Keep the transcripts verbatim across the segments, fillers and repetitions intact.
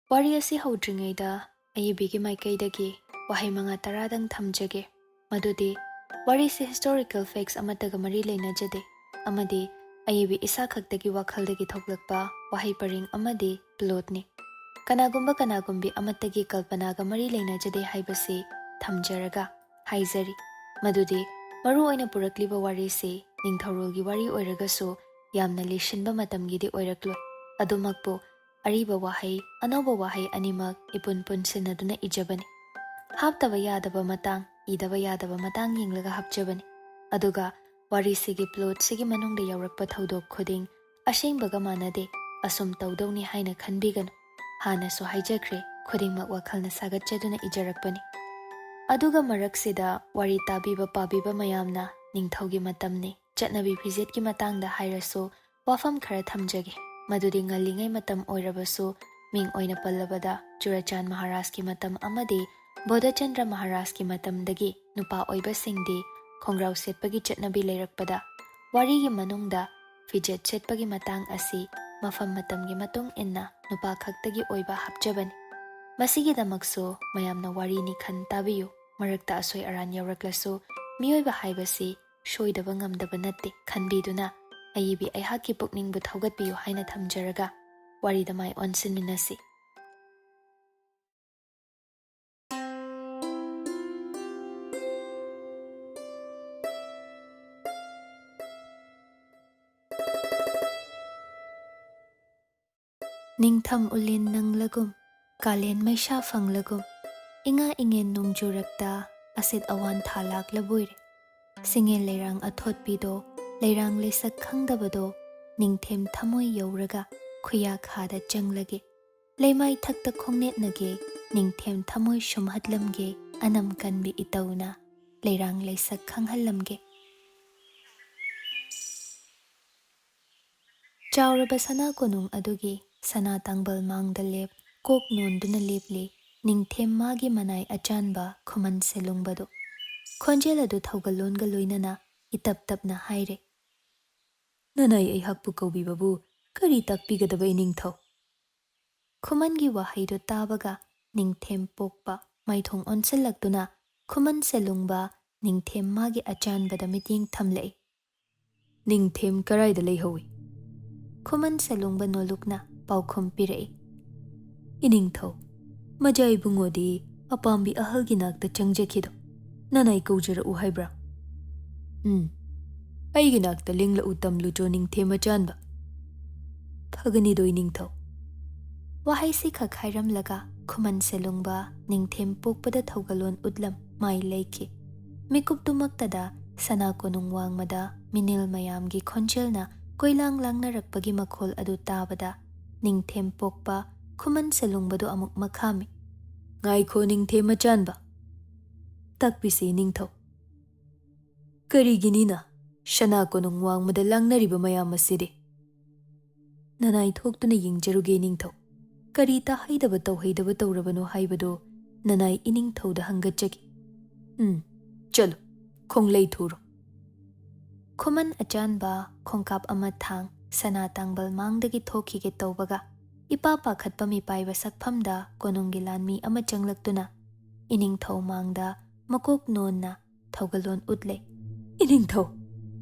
ꯋꯥꯔꯤ ꯑꯁꯤ ꯍꯧꯗ꯭ꯔꯤꯉꯩꯗ ꯑꯏꯕꯤꯒꯤ ꯃꯥꯏꯀꯩꯗꯒꯤ ꯋꯥꯍꯩ ꯃꯉꯥ ꯇꯔꯥꯗꯪ ꯊꯝꯖꯒꯦ꯫ ꯃꯗꯨꯗꯤ, ꯋꯥꯔꯤꯁꯤ historical facts ꯑꯃꯠꯇꯒ ꯃꯔꯤ ꯂꯩꯅꯖꯗꯦ ꯑꯃꯗꯤ ꯑꯏꯕꯤ ꯏꯁꯥ ꯈꯛꯇꯒꯤ ꯋꯥꯈꯜꯗꯒꯤ ꯊꯣꯛꯂꯛꯄ ꯋꯥꯍꯩ ꯄꯔꯦꯡ ꯑꯃꯗꯤ plotꯅꯤ꯫ ꯀꯅꯥꯒꯨꯝꯕ ꯀꯅꯥꯒꯨꯝꯕꯤ ꯑꯃꯠꯇꯒꯤ ꯀꯜꯄꯅꯥꯒ ꯃꯔꯤ ꯂꯩꯅꯖꯗꯦ ꯍꯥꯏꯕꯁꯤ ꯊꯝꯖꯔꯒ ꯍꯥꯏꯖꯔꯤ꯫ ꯃꯗꯨꯗꯤ, ꯃꯔꯨ ꯑꯣꯏꯅ ꯄꯨꯔꯛꯂꯤꯕ ꯋꯥꯔꯤꯁꯤ ꯅꯤꯡꯊꯧꯔꯣꯜꯒꯤ ꯋꯥꯔꯤ ꯑꯣꯏꯔꯒꯁꯨ ꯌꯥꯝꯅ ꯂꯤꯁꯤꯟꯕ ꯃꯇꯝꯒꯤꯗꯤ ꯑꯣꯏꯔꯛꯂꯣꯏ꯫ ꯑꯗꯨꯃꯛꯄꯨ ꯑꯔꯤꯕ ꯋꯥꯍꯩ, ꯑꯅꯧꯕ ꯋꯥꯍꯩ ꯑꯅꯤꯃꯛ ꯏꯄꯨꯟ ꯄꯨꯟꯁꯤꯟꯅꯗꯨꯅ ꯏꯖꯕꯅꯤ꯫ ꯍꯥꯞꯇꯕ ꯌꯥꯗꯕ ꯃꯇꯥꯡ, ꯏꯗꯕ ꯌꯥꯗꯕ ꯃꯇꯥꯡ ꯌꯦꯡꯂꯒ ꯍꯥꯞꯆꯕꯅꯤ꯫ ꯑꯗꯨꯒ ꯋꯥꯔꯤꯁꯤꯒꯤ plotꯁꯤꯒꯤ ꯃꯅꯨꯡꯗ ꯌꯥꯎꯔꯛꯄ ꯊꯧꯗꯣꯛ ꯈꯨꯗꯤꯡ ꯑꯁꯦꯡꯕꯒ ꯃꯥꯟꯅꯗꯦ, ꯑꯁꯨꯝ ꯇꯧꯗꯧꯅꯤ ꯍꯥꯏꯅ ꯈꯟꯕꯤꯒꯅꯨ꯫ ꯍꯥꯟꯅꯁꯨ ꯍꯥꯏꯖꯈ꯭ꯔꯦ, ꯈꯨꯗꯤꯡꯃꯛ ꯋꯥꯈꯜꯅ ꯁꯥꯒꯠꯆꯗꯨꯅ ꯏꯖꯔꯛꯄꯅꯤ꯫ ꯑꯗꯨꯒ ꯃꯔꯛꯁꯤꯗ ꯋꯥꯔꯤ ꯇꯥꯕꯤꯕ ꯄꯥꯕꯤꯕ ꯃꯌꯥꯝꯅ ꯅꯤꯡꯊꯧꯒꯤ ꯃꯇꯝꯅꯤ, ꯆꯠꯅꯕꯤ ꯐꯤꯖꯦꯠꯀꯤ ꯃꯇꯥꯡꯗ ꯍꯥꯏꯔꯁꯨ ꯋꯥꯐꯝ ꯈꯔ ꯊꯝꯖꯒꯦ꯫ ꯃꯗꯨꯗꯤ ꯉꯜꯂꯤꯉꯩ ꯃꯇꯝ ꯑꯣꯏꯔꯕꯁꯨ, ꯃꯤꯡ ꯑꯣꯏꯅ ꯄꯜꯂꯕꯗ ꯆꯨꯔꯆꯥꯟ ꯃꯍꯥꯔꯥꯖꯀꯤ ꯃꯇꯝ ꯑꯃꯗꯤ ꯕꯣꯙꯆꯟꯗ꯭ꯔ ꯃꯍꯥꯔꯥꯖꯀꯤ ꯃꯇꯝꯗꯒꯤ ꯅꯨꯄꯥ ꯑꯣꯏꯕꯁꯤꯡꯗꯤ ꯈꯣꯡꯒ꯭ꯔꯥꯎ ꯁꯦꯠꯄꯒꯤ ꯆꯠꯅꯕꯤ ꯂꯩꯔꯛꯄꯗ, ꯋꯥꯔꯤꯒꯤ ꯃꯅꯨꯡꯗ ꯐꯤꯖꯦꯠ ꯁꯦꯠꯄꯒꯤ ꯃꯇꯥꯡ ꯑꯁꯤ ꯃꯐꯝ ꯃꯇꯝꯒꯤ ꯃꯇꯨꯡ ꯏꯟꯅ ꯅꯨꯄꯥ ꯈꯛꯇꯒꯤ ꯑꯣꯏꯕ ꯍꯥꯞꯆꯕꯅꯤ꯫ ꯃꯁꯤꯒꯤꯗꯃꯛꯁꯨ ꯃꯌꯥꯝꯅ ꯋꯥꯔꯤꯅꯤ ꯈꯟ ꯇꯥꯕꯤꯌꯨ꯫ ꯃꯔꯛꯇ ꯑꯁꯣꯏ ꯑꯔꯥꯟ ꯌꯥꯎꯔꯛꯂꯁꯨ, ꯃꯤꯑꯣꯏꯕ ꯍꯥꯏꯕꯁꯤ ꯁꯣꯏꯗꯕ ꯉꯝꯗꯕ ꯅꯠꯇꯦ ꯈꯟꯕꯤꯗꯨꯅ ꯑꯏꯕꯤ ꯑꯩꯍꯥꯛꯀꯤ ꯄꯨꯛꯅꯤꯡꯕꯨ ꯊꯧꯒꯠꯄꯤꯌꯨ ꯍꯥꯏꯅ ꯊꯝꯖꯔꯒ ꯋꯥꯔꯤꯗ ꯃꯥꯏ ꯑꯣꯟꯁꯤꯟꯃꯤꯟꯅꯁꯤ꯫ ꯅꯤꯡꯊꯝ ꯎꯂꯦꯟ ꯅꯪꯂꯒꯨꯝ, ꯀꯥꯂꯦꯟ ꯃꯩꯁꯥ ꯐꯪꯂꯒꯨꯝ, ꯏꯉꯥ ꯏꯉꯦꯟ ꯅꯣꯡꯖꯨꯔꯛꯇ ꯑꯁꯤꯠ ꯑꯋꯥꯟ ꯊꯥ ꯂꯥꯛꯂꯕꯣꯏꯔꯦ꯫ ꯁꯤꯡꯉꯦꯜ ꯂꯩꯔꯥꯡ ꯑꯊꯣꯠꯄꯤꯗꯣ, ꯂꯩꯔꯥꯡ ꯂꯩꯁꯛ ꯈꯪꯗꯕꯗꯣ, ꯅꯤꯡꯊꯦꯝ ꯊꯃꯣꯏ ꯌꯧꯔꯒ ꯈꯨꯌꯥꯈꯥꯗ ꯆꯪꯂꯒꯦ꯫ ꯂꯩꯃꯥꯏ ꯊꯛꯇ ꯈꯣꯡꯅꯦꯠꯅꯒꯦ, ꯅꯤꯡꯊꯦꯝ ꯊꯃꯣꯏ ꯁꯨꯝꯍꯠꯂꯝꯒꯦ, ꯑꯅꯝ ꯀꯟꯕꯤ ꯏꯇꯧꯅ ꯂꯩꯔꯥꯡ ꯂꯩꯁꯛ ꯈꯪꯍꯜꯂꯝꯒꯦ꯫ ꯆꯥꯎꯔꯕ ꯁꯅꯥ ꯀꯣꯅꯨꯡ ꯑꯗꯨꯒꯤ ꯁꯅꯥ ꯇꯥꯡꯕꯜ ꯃꯥꯡꯗ ꯂꯦꯞ, ꯀꯣꯛ ꯅꯣꯟꯗꯨꯅ ꯂꯦꯞꯂꯤ ꯅꯤꯡꯊꯦꯝ ꯃꯥꯒꯤ ꯃꯅꯥꯏ ꯑꯆꯥꯟꯕ ꯈꯨꯃꯟ ꯁꯦꯂꯨꯡꯕꯗꯨ꯫ ꯈꯣꯟꯖꯦꯜ ꯑꯗꯨ ꯊꯧꯒꯜꯂꯣꯟꯒ ꯂꯣꯏꯅꯅ ꯏꯇꯞ ꯇꯞꯅ ꯍꯥꯏꯔꯦ, "ꯅꯅꯥꯏ ꯑꯩꯍꯥꯛꯄꯨ ꯀꯧꯕꯤꯕꯕꯨ ꯀꯔꯤ ꯇꯥꯛꯄꯤꯒꯗꯕ, ꯏꯅꯤꯡꯊꯧ?" ꯈꯨꯃꯟꯒꯤ ꯋꯥꯍꯩꯗꯨ ꯇꯥꯕꯒ ꯅꯤꯡꯊꯦꯝ ꯄꯣꯛꯄ ꯃꯥꯏꯊꯣꯡ ꯑꯣꯟꯁꯤꯜꯂꯛꯇꯨꯅ ꯈꯨꯃꯟ ꯁꯦꯂꯨꯡꯕ ꯅꯤꯡꯊꯦꯝ ꯃꯥꯒꯤ ꯑꯆꯥꯟꯕꯗ ꯃꯤꯠꯌꯦꯡ ꯊꯝꯂꯛꯏ꯫ "ꯅꯤꯡꯊꯦꯝ ꯀꯔꯥꯏꯗ ꯂꯩꯍꯧꯏ?" ꯈꯨꯃꯟ ꯁꯦꯂꯨꯡꯕ ꯅꯣꯂꯨꯛꯅ ꯄꯥꯎꯈꯨꯝ ꯄꯤꯔꯛꯏ꯫ "ꯏꯅꯤꯡꯊꯧ, ꯃꯖꯥ ꯏꯕꯨꯡꯉꯣꯗꯤ ꯑꯄꯥꯝꯕꯤ ꯑꯍꯜꯒꯤ ꯅꯥꯛꯇ ꯆꯪꯖꯈꯤꯗꯣ ꯅꯅꯥꯏ ꯀꯧꯖꯔꯛꯎ ꯍꯥꯏꯕ꯭ꯔꯥ?" "ꯎꯝ, ꯑꯩꯒꯤ ꯅꯥꯛꯇ ꯂꯦꯡꯂꯛꯎ ꯇꯝꯂꯨꯆꯣ ꯅꯤꯡꯊꯦꯝ ꯑꯆꯥꯟꯕ꯫" "ꯐꯒꯅꯤꯗꯣ ꯏꯅꯤꯡꯊꯧ꯫" ꯋꯥꯍꯩꯁꯤ ꯈꯛ ꯍꯥꯏꯔꯝꯂꯒ ꯈꯨꯃꯟ ꯁꯦꯂꯨꯡꯕ ꯅꯤꯡꯊꯦꯝ ꯄꯣꯛꯄꯗ ꯊꯧꯒꯜꯂꯣꯟ ꯎꯠꯂꯝ ꯃꯥꯏ ꯂꯩꯈꯤ꯫ ꯃꯤꯀꯨꯞꯇꯨꯃꯛꯇꯗ ꯁꯅꯥ ꯀꯣꯅꯨꯡ ꯋꯥꯡꯃꯗ ꯃꯤꯅꯤꯜ ꯃꯌꯥꯝꯒꯤ ꯈꯣꯟꯖꯦꯜꯅ ꯀꯣꯏꯂꯥꯡ ꯂꯥꯡꯅꯔꯛꯄꯒꯤ ꯃꯈꯣꯜ ꯑꯗꯨ ꯇꯥꯕꯗ ꯅꯤꯡꯊꯦꯝ ꯄꯣꯛꯄ ꯈꯨꯃꯟ ꯁꯦꯂꯨꯡꯕꯗꯨ ꯑꯃꯨꯛ ꯃꯈꯥꯃꯤ꯫ "ꯉꯥꯏꯈꯣ ꯅꯤꯡꯊꯦꯝ ꯑꯆꯥꯟꯕ, ꯇꯥꯛꯄꯤꯁꯤ ꯏꯅꯤꯡꯊꯧ꯫ ꯀꯔꯤꯒꯤꯅꯤꯅ ꯁꯅꯥ ꯀꯣꯅꯨꯡ ꯋꯥꯡꯃꯗ ꯂꯥꯡꯅꯔꯤꯕ ꯃꯌꯥꯝ ꯑꯁꯤꯗꯤ? ꯅꯅꯥꯏ ꯊꯣꯛꯇꯨꯅ ꯌꯦꯡꯖꯔꯨꯒꯦ ꯅꯤꯡꯊꯧ꯫ ꯀꯔꯤ ꯇꯥꯍꯩꯗꯕ ꯇꯧꯍꯩꯗꯕ ꯇꯧꯔꯕꯅꯣ ꯍꯥꯏꯕꯗꯨ ꯅꯅꯥꯏ ꯏꯅꯤꯡꯊꯧꯗ ꯍꯪꯒꯠꯆꯒꯦ꯫ ꯎꯝ, ꯆꯠꯂꯨ, ꯈꯣꯡꯂꯩ ꯊꯨꯔꯣ꯫" ꯈꯨꯃꯟ ꯑꯆꯥꯟꯕ ꯈꯣꯡꯀꯥꯞ ꯑꯃ ꯊꯥꯡ ꯁꯅꯥ ꯇꯥꯡꯕꯜ ꯃꯥꯡꯗꯒꯤ ꯊꯣꯛꯈꯤꯒꯦ ꯇꯧꯕꯒ ꯏꯄꯥ ꯄꯥꯈꯠꯄ ꯃꯤꯄꯥꯏꯕ ꯁꯛꯐꯝꯗ ꯀꯣꯅꯨꯡꯒꯤ ꯂꯥꯟꯃꯤ ꯑꯃ ꯆꯪꯂꯛꯇꯨꯅ ꯏꯅꯤꯡꯊꯧ ꯃꯥꯡꯗ ꯃꯀꯣꯛ ꯅꯣꯟꯅ ꯊꯧꯒꯜꯂꯣꯟ ꯎꯠꯂꯦ꯫ "ꯏꯅꯤꯡꯊꯧ!"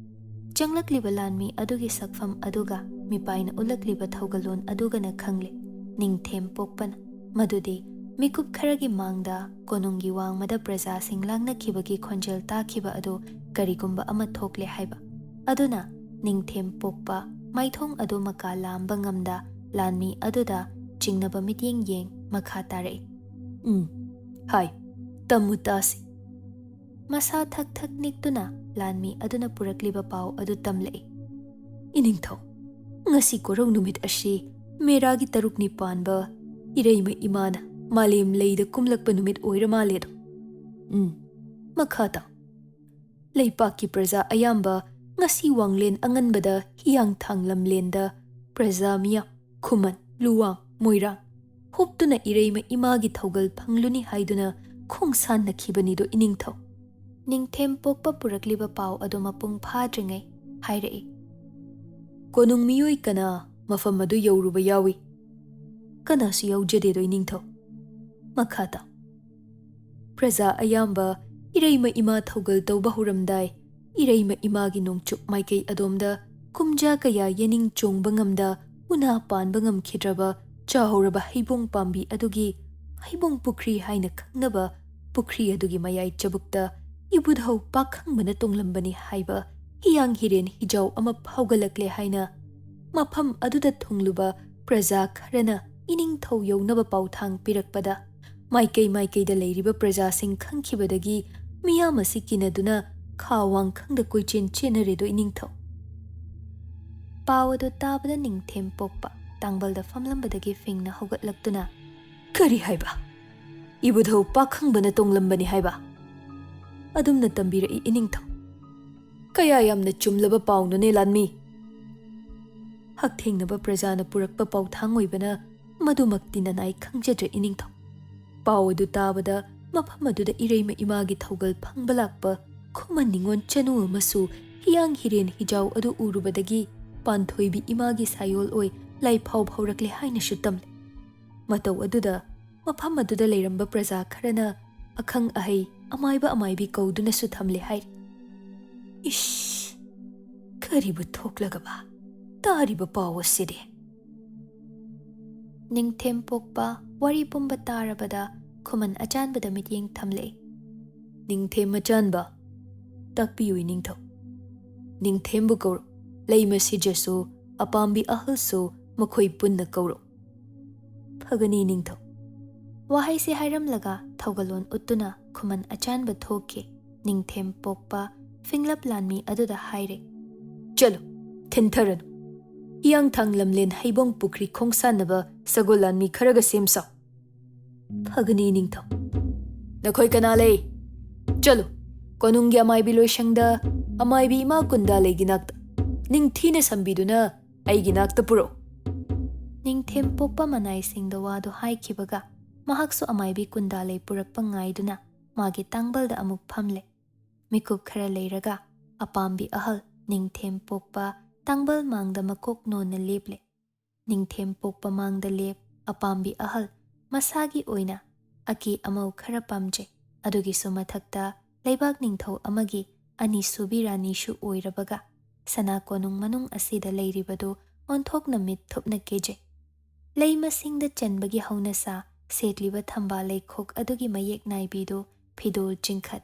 ꯆꯪꯂꯛꯂꯤꯕ ꯂꯥꯟꯃꯤ ꯑꯗꯨꯒꯤ ꯁꯛꯐꯝ ꯑꯗꯨꯒ ꯃꯤꯄꯥꯏꯅ ꯎꯠꯂꯛꯂꯤꯕ ꯊꯧꯒꯜꯂꯣꯟ ꯑꯗꯨꯒꯅ ꯈꯪꯂꯦ ꯅꯤꯡꯊꯦꯝ ꯄꯣꯛꯄꯅ ꯃꯗꯨꯗꯤ ꯃꯤꯀꯨꯞ ꯈꯔꯒꯤ ꯃꯥꯡꯗ ꯀꯣꯅꯨꯡꯒꯤ ꯋꯥꯡꯃꯗ ꯄ꯭ꯔꯖꯥꯁꯤꯡ ꯂꯥꯡꯅꯈꯤꯕꯒꯤ ꯈꯣꯟꯖꯦꯜ ꯇꯥꯈꯤꯕ ꯑꯗꯨ ꯀꯔꯤꯒꯨꯝꯕ ꯑꯃ ꯊꯣꯛꯂꯦ ꯍꯥꯏꯕ꯫ ꯑꯗꯨꯅ ꯅꯤꯡꯊꯦꯝ ꯄꯣꯛꯄ ꯃꯥꯏꯊꯣꯡ ꯑꯗꯨ ꯃꯀꯥ ꯂꯥꯝꯕ ꯉꯝꯗ ꯂꯥꯟꯃꯤ ꯑꯗꯨꯗ ꯆꯤꯡꯅꯕ ꯃꯤꯠꯌꯦꯡ ꯌꯦꯡ ꯃꯈꯥ ꯇꯥꯔꯛꯏ꯫ "ꯎꯝ, ꯍꯥꯏ, ꯇꯝꯃꯨ ꯇꯥꯁꯤ꯫" ꯃꯁꯥ ꯊꯛ ꯊꯛ ꯅꯤꯛꯇꯨꯅ ꯂꯥꯟꯃꯤ ꯑꯗꯨꯅ ꯄꯨꯔꯛꯂꯤꯕ ꯄꯥꯎ ꯑꯗꯨ ꯇꯝꯂꯛꯏ꯫ "ꯏꯅꯤꯡꯊꯧ, ꯉꯁꯤ ꯀꯣꯔꯧ ꯅꯨꯃꯤꯠ ꯑꯁꯤ ꯃꯦꯔꯥꯒꯤ ꯇꯔꯨꯛꯅꯤ ꯄꯥꯟꯕ ꯏꯔꯩꯃ ꯏꯃꯥꯅ ꯃꯥꯂꯦꯝ ꯂꯩꯗ ꯀꯨꯝꯂꯛꯄ ꯅꯨꯃꯤꯠ ꯑꯣꯏꯔ ꯃꯥꯜꯂꯦꯗꯣ꯫ ꯎꯝ, ꯃꯈꯥ ꯇꯥ꯫ ꯂꯩꯄꯥꯛꯀꯤ ꯄ꯭ꯔꯖꯥ ꯑꯌꯥꯝꯕ ꯉꯁꯤ ꯋꯥꯡꯂꯦꯟ ꯑꯉꯟꯕꯗ ꯍꯤꯌꯥꯡꯊꯥꯡ ꯂꯝꯂꯦꯟꯗ ꯄ꯭ꯔꯖꯥ ꯃꯤꯌꯥꯝ ꯈꯨꯃꯟ, ꯂꯨꯋꯥꯡ, ꯃꯣꯏꯔꯥꯡ ꯍꯨꯞꯇꯨꯅ ꯏꯔꯩꯃ ꯏꯃꯥꯒꯤ ꯊꯧꯒꯜ ꯐꯪꯂꯨꯅꯤ ꯍꯥꯏꯗꯨꯅ ꯈꯣꯡꯁꯥꯟꯅꯈꯤꯕꯅꯤꯗꯣ ꯏꯅꯤꯡꯊꯧ꯫" ꯅꯤꯡꯊꯦꯝ ꯄꯣꯛꯄ ꯄꯨꯔꯛꯂꯤꯕ ꯄꯥꯎ ꯑꯗꯨ ꯃꯄꯨꯡ ꯐꯥꯗ꯭ꯔꯤꯉꯩ ꯍꯥꯏꯔꯛꯏ꯫ "ꯀꯣꯅꯨꯡ ꯃꯤꯑꯣꯏ ꯀꯅꯥ ꯃꯐꯝ ꯑꯗꯨ ꯌꯧꯔꯨꯕ ꯌꯥꯎꯏ?" ꯀꯅꯥꯁꯨ ꯌꯥꯎꯖꯗꯦꯗꯣ ꯏꯅꯤꯡꯊꯧ꯫ ꯃꯈꯥ ꯇꯥꯎ꯫ ꯄ꯭ꯔꯖꯥ ꯑꯌꯥꯝꯕ ꯏꯔꯩꯃ ꯏꯃꯥ ꯊꯧꯒꯜ ꯇꯧꯕ ꯍꯧꯔꯝꯗꯥꯏ, ꯏꯔꯩꯃ ꯏꯃꯥꯒꯤ ꯅꯣꯡꯆꯨꯞ ꯃꯥꯏꯀꯩ ꯑꯗꯣꯝꯗ ꯀꯨꯝꯖꯥ ꯀꯌꯥ ꯌꯦꯅꯤꯡ ꯆꯣꯡꯕ ꯉꯝꯗ ꯎꯅꯥ ꯄꯥꯟꯕ ꯉꯝꯈꯤꯗ꯭ꯔꯕ ꯆꯥꯎꯔꯕ ꯍꯩꯕꯣꯡ ꯄꯥꯝꯕꯤ ꯑꯗꯨꯒꯤ ꯍꯩꯕꯣꯡ ꯄꯨꯈ꯭ꯔꯤ ꯍꯥꯏꯅ ꯈꯪꯅꯕ ꯄꯨꯈ꯭ꯔꯤ ꯑꯗꯨꯒꯤ ꯃꯌꯥꯏ ꯆꯕꯨꯛꯇ ꯏꯕꯨꯙꯧ ꯄꯥꯈꯪꯕꯅ ꯇꯣꯡꯂꯝꯕꯅꯤ ꯍꯥꯏꯕ ꯍꯤꯌꯥꯡ ꯍꯤꯔꯦꯟ ꯍꯤꯖꯥꯎ ꯑꯃ ꯐꯥꯎꯒꯠꯂꯛꯂꯦ ꯍꯥꯏꯅ ꯃꯐꯝ ꯑꯗꯨꯗ ꯊꯨꯡꯂꯨꯕ ꯄ꯭ꯔꯖꯥ ꯈꯔꯅ ꯏꯅꯤꯡꯊꯧ ꯌꯧꯅꯕ ꯄꯥꯎꯊꯥꯡ ꯄꯤꯔꯛꯄꯗ, ꯃꯥꯏꯀꯩ ꯃꯥꯏꯀꯩꯗ ꯂꯩꯔꯤꯕ ꯄ꯭ꯔꯖꯥꯁꯤꯡ ꯈꯪꯈꯤꯕꯗꯒꯤ ꯃꯤꯌꯥꯝ ꯑꯁꯤ ꯀꯤꯅꯗꯨꯅ ꯈꯥ ꯋꯥꯡꯈꯪꯗ ꯀꯣꯏꯆꯦꯟ ꯆꯦꯟꯅꯔꯦꯗꯣ ꯏꯅꯤꯡꯊꯧ꯫ ꯄꯥꯎ ꯑꯗꯨ ꯇꯥꯕꯗ ꯅꯤꯡꯊꯦꯝ ꯄꯣꯛꯄ ꯇꯥꯡꯕꯜꯗ ꯐꯝꯂꯝꯕꯗꯒꯤ ꯐꯤꯡꯅ ꯍꯧꯒꯠꯂꯛꯇꯨꯅ, "ꯀꯔꯤ ꯍꯥꯏꯕ? ꯏꯕꯨꯙꯧ ꯄꯥꯈꯪꯕꯅ ꯇꯣꯡꯂꯝꯕꯅꯤ ꯍꯥꯏꯕ?" ꯑꯗꯨꯝꯅ ꯇꯝꯕꯤꯔꯛꯏ ꯏꯅꯤꯡꯊꯧ꯫ "ꯀꯌꯥ ꯌꯥꯝꯅ ꯆꯨꯝꯂꯕ ꯄꯥꯎꯅꯣꯅꯦ ꯂꯥꯟꯃꯤ!" ꯍꯛꯊꯦꯡꯅꯕ ꯄ꯭ꯔꯖꯥꯅ ꯄꯨꯔꯛꯄ ꯄꯥꯎꯊꯥꯡ ꯑꯣꯏꯕꯅ ꯃꯗꯨꯃꯛꯇꯤ ꯅꯅꯥꯏ ꯈꯪꯖꯗ꯭ꯔꯦ ꯏꯅꯤꯡꯊꯧ꯫ ꯄꯥꯎ ꯑꯗꯨ ꯇꯥꯕꯗ ꯃꯐꯝ ꯑꯗꯨꯗ ꯏꯔꯩꯃ ꯏꯃꯥꯒꯤ ꯊꯧꯒꯜ ꯐꯪꯕ ꯂꯥꯛꯄ ꯈꯨꯃꯟ ꯅꯤꯉꯣꯜ ꯆꯅꯨ ꯑꯃꯁꯨ ꯍꯤꯌꯥꯡ ꯍꯤꯔꯦꯟ ꯍꯤꯖꯥꯎ ꯑꯗꯨ ꯎꯔꯨꯕꯗꯒꯤ ꯄꯥꯟꯊꯣꯏꯕꯤ ꯏꯃꯥꯒꯤ ꯁꯥꯌꯣꯜ ꯑꯣꯏ ꯂꯥꯏꯐꯥꯎ ꯐꯥꯎꯔꯛꯂꯦ ꯍꯥꯏꯅꯁꯨ ꯇꯝꯂꯦ꯫ ꯃꯇꯧ ꯑꯗꯨꯗ ꯃꯐꯝ ꯑꯗꯨꯗ ꯂꯩꯔꯝꯕ ꯄ꯭ꯔꯖꯥ ꯈꯔꯅ ꯑꯈꯪ ꯑꯍꯩ ꯑꯃꯥꯏꯕ ꯑꯃꯥꯏꯕꯤ ꯀꯧꯗꯨꯅꯁꯨ ꯊꯝꯂꯦ ꯍꯥꯏꯔꯤ꯫ ꯏꯁ! ꯀꯔꯤꯕꯨ ꯊꯣꯛꯂꯒꯕ ꯇꯥꯔꯤꯕ ꯄꯥꯎ ꯑꯁꯤꯗꯤ? ꯅꯤꯡꯊꯦꯝ ꯄꯣꯛꯄ ꯋꯥꯔꯤ ꯄꯨꯝꯕ ꯇꯥꯔꯕꯗ ꯈꯨꯃꯟ ꯑꯆꯥꯟꯕꯗ ꯃꯤꯠꯌꯦꯡ ꯊꯝꯂꯛꯏ꯫ ꯅꯤꯡꯊꯦꯝ ꯑꯆꯥꯟꯕ, ꯇꯥꯛꯄꯤꯌꯨ ꯏꯅꯤꯡꯊꯧ꯫ ꯅꯤꯡꯊꯦꯝꯕꯨ ꯀꯧꯔꯣ, ꯂꯩꯃ ꯁꯤꯖꯁꯨ, ꯑꯄꯥꯝꯕꯤ ꯑꯍꯜꯁꯨ ꯃꯈꯣꯏ ꯄꯨꯟꯅ ꯀꯧꯔꯣ꯫ ꯐꯒꯅꯤ ꯏꯅꯤꯡꯊꯧ꯫ ꯋꯥꯍꯩꯁꯤ ꯍꯥꯏꯔꯝꯂꯒ ꯊꯧꯒꯜꯂꯣꯟ ꯎꯠꯇꯨꯅ ꯈꯨꯃꯟ ꯑꯆꯥꯟꯕ ꯊꯣꯛꯈꯤ꯫ ꯅꯤꯡꯊꯦꯝ ꯄꯣꯛꯄ ꯐꯤꯡꯂꯞ ꯂꯥꯟꯃꯤ ꯑꯗꯨꯗ ꯍꯥꯏꯔꯦ, "ꯆꯠꯂꯨ, ꯊꯤꯟꯊꯔꯅꯨ꯫ ꯍꯤꯌꯥꯡꯊꯥꯡ ꯂꯝꯂꯦꯟ ꯍꯩꯕꯣꯡ ꯄꯨꯈ꯭ꯔꯤ ꯈꯣꯡꯁꯥꯟꯅꯕ ꯁꯒꯣꯜ ꯂꯥꯟꯃꯤ ꯈꯔꯒ ꯁꯦꯝ ꯁꯥꯎ꯫" ꯐꯒꯅꯤ ꯏꯅꯤꯡꯊꯧ꯫ "ꯅꯈꯣꯏ ꯀꯅꯥ ꯂꯩ? ꯆꯠꯂꯨ, ꯀꯣꯅꯨꯡꯒꯤ ꯑꯃꯥꯏꯕꯤ ꯂꯣꯏꯁꯪꯗ ꯑꯃꯥꯏꯕꯤ ꯏꯃꯥ ꯀꯨꯟꯗꯥ ꯂꯩꯒꯤ ꯅꯥꯛꯇ ꯅꯤꯡꯊꯤꯅ ꯁꯝꯕꯤꯗꯨꯅ ꯑꯩꯒꯤ ꯅꯥꯛꯇ ꯄꯨꯔꯛꯎ꯫" ꯅꯤꯡꯊꯦꯝ ꯄꯣꯛꯄ ꯃꯅꯥꯏꯁꯤꯡꯗ ꯋꯥꯗꯨ ꯍꯥꯏꯈꯤꯕꯒ ꯃꯍꯥꯛꯁꯨ ꯑꯃꯥꯏꯕꯤ ꯀꯨꯟꯗꯥ ꯂꯩ ꯄꯨꯔꯛꯄ ꯉꯥꯏꯗꯨꯅ ꯃꯥꯒꯤ ꯇꯥꯡꯕꯜꯗ ꯑꯃꯨꯛ ꯐꯝꯂꯦ꯫ ꯃꯤꯀꯨꯞ ꯈꯔ ꯂꯩꯔꯒ ꯑꯄꯥꯝꯕꯤ ꯑꯍꯜ ꯅꯤꯡꯊꯦꯝ ꯄꯣꯛꯄ ꯇꯥꯡꯕꯜ ꯃꯥꯡꯗ ꯃꯀꯣꯛ ꯅꯣꯟꯅ ꯂꯦꯞꯂꯦ꯫ ꯅꯤꯡꯊꯦꯝ ꯄꯣꯛꯄ ꯃꯥꯡꯗ ꯂꯦꯞ ꯑꯄꯥꯝꯕꯤ ꯑꯍꯜ ꯃꯁꯥꯒꯤ ꯑꯣꯏꯅ ꯑꯀꯦ ꯑꯃꯧ ꯈꯔ ꯄꯥꯝꯖꯩ꯫ ꯑꯗꯨꯒꯤꯁꯨ ꯃꯊꯛꯇ ꯂꯩꯕꯥꯛ ꯅꯤꯡꯊꯧ ꯑꯃꯒꯤ ꯑꯅꯤꯁꯨꯕꯤ ꯔꯥꯅꯤꯁꯨ ꯑꯣꯏꯔꯕꯒ ꯁꯅꯥ ꯀꯣꯅꯨꯡ ꯃꯅꯨꯡ ꯑꯁꯤꯗ ꯂꯩꯔꯤꯕꯗꯨ ꯑꯣꯟꯊꯣꯛꯅ ꯃꯤꯠ ꯊꯨꯞꯅ ꯀꯦꯖꯩ꯫ ꯂꯩ ꯃꯁꯤꯡꯗ ꯆꯟꯕꯒꯤ ꯍꯧꯅꯁꯥ ꯁꯦꯠꯂꯤꯕ ꯊꯝꯕꯥꯜ ꯂꯩꯈꯣꯛ ꯑꯗꯨꯒꯤ ꯃꯌꯦꯛ ꯅꯥꯏꯕꯤꯗꯨ ꯐꯤꯗꯣꯜ ꯆꯤꯡꯈꯠ,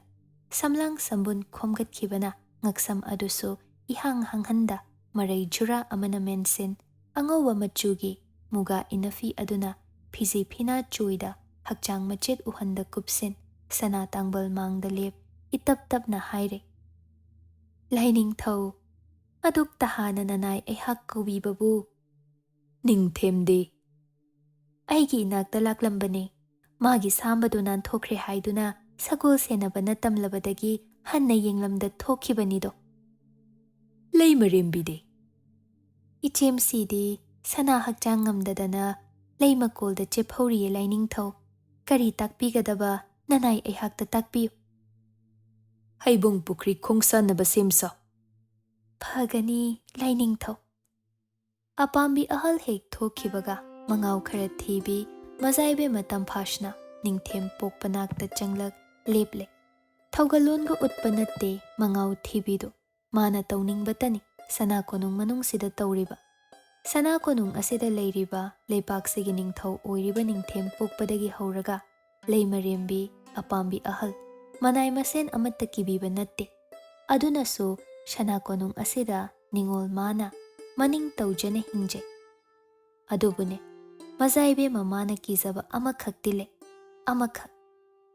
ꯁꯝꯂꯥꯡ ꯁꯝꯕꯨꯟ ꯈꯣꯝꯒꯠꯈꯤꯕꯅ ꯉꯛꯁꯝ ꯑꯗꯨꯁꯨ ꯏꯍꯥꯡ ꯍꯥꯡꯍꯟꯗ ꯃꯔꯩ ꯖꯨꯔꯥ ꯑꯃꯅ ꯃꯦꯟꯁꯤꯟ, ꯑꯉꯧꯕ ꯃꯆꯨꯒꯤ ꯃꯨꯒꯥ ꯏꯅꯐꯤ ꯑꯗꯨꯅ ꯐꯤꯖꯤ ꯐꯤꯅꯥ ꯆꯣꯏꯗ ꯍꯛꯆꯥꯡ ꯃꯆꯦꯠ ꯎꯍꯟꯗ ꯀꯨꯞꯁꯤꯟ, ꯁꯅꯥ ꯇꯥꯡꯕꯜ ꯃꯥꯡꯗ ꯂꯦꯞ ꯏꯇꯞ ꯇꯞꯅ ꯍꯥꯏꯔꯦ, "ꯂꯥꯏꯅꯤꯡꯊꯧ, ꯑꯗꯨꯛ ꯇꯍꯥꯅ ꯅꯅꯥꯏ ꯑꯩꯍꯥꯛ ꯀꯧꯕꯤꯕꯕꯨ?" "ꯅꯤꯡꯊꯦꯝꯗꯤ?" "ꯑꯩꯒꯤ ꯏꯅꯥꯛꯇ ꯂꯥꯛꯂꯝꯕꯅꯦ꯫ ꯃꯥꯒꯤ ꯁꯥꯝꯕꯗꯨ ꯅꯥꯟꯊꯣꯛꯈ꯭ꯔꯦ ꯍꯥꯏꯗꯨꯅ ꯁꯒꯣꯜ ꯁꯦꯟꯅꯕꯅ ꯇꯝꯂꯕꯗꯒꯤ ꯍꯟꯅ ꯌꯦꯡꯂꯝꯗ ꯊꯣꯛꯈꯤꯕꯅꯤꯗꯣ꯫" "ꯂꯩꯃꯔꯦꯝꯕꯤꯗꯤ?" "ꯏꯆꯦꯝꯁꯤꯗꯤ ꯁꯅꯥ ꯍꯛꯆꯥꯡ ꯉꯝꯗꯗꯅ ꯂꯩꯃꯀꯣꯜꯗ ꯆꯦꯞꯍꯧꯔꯤꯌꯦ ꯂꯥꯏꯅꯤꯡꯊꯧ꯫ ꯀꯔꯤ ꯇꯥꯛꯄꯤꯒꯗꯕ ꯅꯅꯥꯏ ꯑꯩꯍꯥꯛꯇ ꯇꯥꯛꯄꯤꯌꯨ꯫" "ꯍꯩꯕꯨꯡ ꯄꯨꯈ꯭ꯔꯤ ꯈꯣꯡꯁꯥꯟꯅꯕ ꯁꯦꯝꯁꯣ꯫" "ꯐꯒꯅꯤ ꯂꯥꯏꯅꯤꯡꯊꯧ꯫" ꯑꯄꯥꯝꯕꯤ ꯑꯍꯜ ꯍꯦꯛ ꯊꯣꯛꯈꯤꯕꯒ ꯃꯉꯥꯎ ꯈꯔ ꯊꯤꯕꯤ ꯃꯖꯥꯏꯕꯦꯝꯃ ꯇꯝꯐꯥꯁꯅ ꯅꯤꯡꯊꯦꯝ ꯄꯣꯛꯄ ꯅꯥꯛꯇ ꯆꯪꯂꯛ ꯂꯦꯞꯂꯦ꯫ ꯊꯧꯒꯜꯂꯣꯟꯒ ꯎꯠꯄ ꯅꯠꯇꯦ ꯃꯉꯥꯎ ꯊꯤꯕꯤꯗꯨ꯫ ꯃꯥꯅ ꯇꯧꯅꯤꯡꯕꯇꯅꯤ ꯁꯅꯥ ꯀꯣꯅꯨꯡ ꯃꯅꯨꯡꯁꯤꯗ ꯇꯧꯔꯤꯕ꯫ ꯁꯅꯥ ꯀꯣꯅꯨꯡ ꯑꯁꯤꯗ ꯂꯩꯔꯤꯕ ꯂꯩꯄꯥꯛꯁꯤꯒꯤ ꯅꯤꯡꯊꯧ ꯑꯣꯏꯔꯤꯕ ꯅꯤꯡꯊꯦꯝ ꯄꯣꯛꯄꯗꯒꯤ ꯍꯧꯔꯒ ꯂꯩꯃꯔꯦꯝꯕꯤ, ꯑꯄꯥꯝꯕꯤ ꯑꯍꯜ, ꯃꯅꯥꯏ ꯃꯁꯦꯟ ꯑꯃꯠꯇ ꯀꯤꯕꯤꯕ ꯅꯠꯇꯦ꯫ ꯑꯗꯨꯅꯁꯨ ꯁꯅꯥ ꯀꯣꯅꯨꯡ ꯑꯁꯤꯗ ꯅꯤꯉꯣꯜ ꯃꯥꯅ ꯃꯅꯤꯡ ꯇꯧꯖꯅ ꯍꯤꯡꯖꯩ꯫ ꯑꯗꯨꯕꯨꯅꯦ, ꯃꯖꯥꯏꯕꯦꯝꯃ ꯃꯥꯅ ꯀꯤꯖꯕ ꯑꯃꯈꯛꯇꯤ ꯂꯩ, ꯑꯃꯈꯛ꯫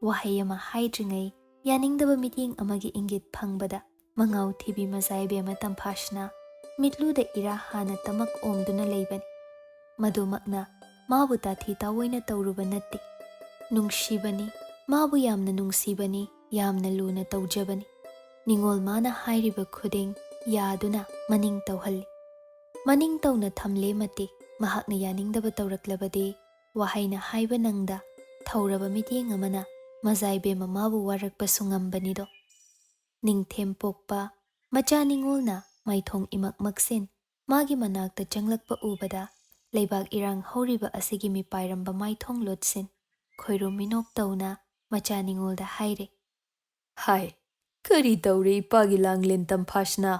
ꯋꯥꯍꯩ ꯑꯃ ꯍꯥꯏꯗ꯭ꯔꯤꯉꯩ ꯌꯥꯅꯤꯡꯗꯕ ꯃꯤꯠꯌꯦꯡ ꯑꯃꯒꯤ ꯏꯪꯒꯤꯠ ꯐꯪꯕꯗ ꯃꯉꯥꯎ ꯊꯤꯕꯤ ꯃꯖꯥꯏꯕꯦꯝꯃ ꯇꯝꯐꯥꯁꯅ ꯃꯤꯠꯂꯨꯗ ꯏꯔꯥ ꯍꯥꯟꯅ ꯇꯃꯛ ꯑꯣꯝꯗꯨꯅ ꯂꯩꯕꯅꯤ꯫ ꯃꯗꯨꯃꯛꯅ ꯃꯥꯕꯨ ꯇꯥꯊꯤ ꯇꯥꯑꯣꯏꯅ ꯇꯧꯔꯨꯕ ꯅꯠꯇꯦ꯫ ꯅꯨꯡꯁꯤꯕꯅꯤ, ꯃꯥꯕꯨ ꯌꯥꯝꯅ ꯅꯨꯡꯁꯤꯕꯅꯤ, ꯌꯥꯝꯅ ꯂꯨꯅ ꯇꯧꯖꯕꯅꯤ꯫ ꯅꯤꯉꯣꯜ ꯃꯥꯅ ꯍꯥꯏꯔꯤꯕ ꯈꯨꯗꯤꯡ ꯌꯥꯗꯨꯅ ꯃꯅꯤꯡ ꯇꯧꯍꯜꯂꯤ꯫ ꯃꯅꯤꯡ ꯇꯧꯅ ꯊꯝꯂꯦ ꯃꯇꯤꯛ ꯃꯍꯥꯛꯅ ꯌꯥꯅꯤꯡꯗꯕ ꯇꯧꯔꯛꯂꯕꯗꯤ ꯋꯥꯍꯩꯅ ꯍꯥꯏꯕ ꯅꯪꯗ ꯊꯧꯔꯕ ꯃꯤꯠꯌꯦꯡ ꯑꯃꯅ ꯃꯖꯥꯏꯕꯦꯝꯃ ꯃꯥꯕꯨ ꯋꯥꯔꯛꯄꯁꯨ ꯉꯝꯕꯅꯤꯗꯣ꯫ ꯅꯤꯡꯊꯦꯝ ꯄꯣꯛꯄ ꯃꯆꯥ ꯅꯤꯉꯣꯜꯅ ꯃꯥꯏꯊꯣꯡ ꯏꯃꯛ ꯃꯛꯁꯤꯟ ꯃꯥꯒꯤ ꯃꯅꯥꯛꯇ ꯆꯪꯂꯛꯄ ꯎꯕꯗ ꯂꯩꯕꯥꯛ ꯏꯔꯥꯡ ꯍꯧꯔꯤꯕ ꯑꯁꯤꯒꯤ ꯃꯤꯄꯥꯏꯔꯝꯕ ꯃꯥꯏꯊꯣꯡ ꯂꯣꯠꯁꯤꯟ ꯈꯣꯏꯔꯨꯝ ꯃꯤꯅꯣꯛ ꯇꯧꯅ ꯃꯆꯥ ꯅꯤꯉꯣꯜꯗ ꯍꯥꯏꯔꯦ꯫ "ꯍꯥꯏ, ꯀꯔꯤ ꯇꯧꯔꯦ ꯏꯄꯥꯒꯤ ꯂꯥꯡꯂꯦꯟ ꯇꯝꯐꯥꯁꯅꯥ?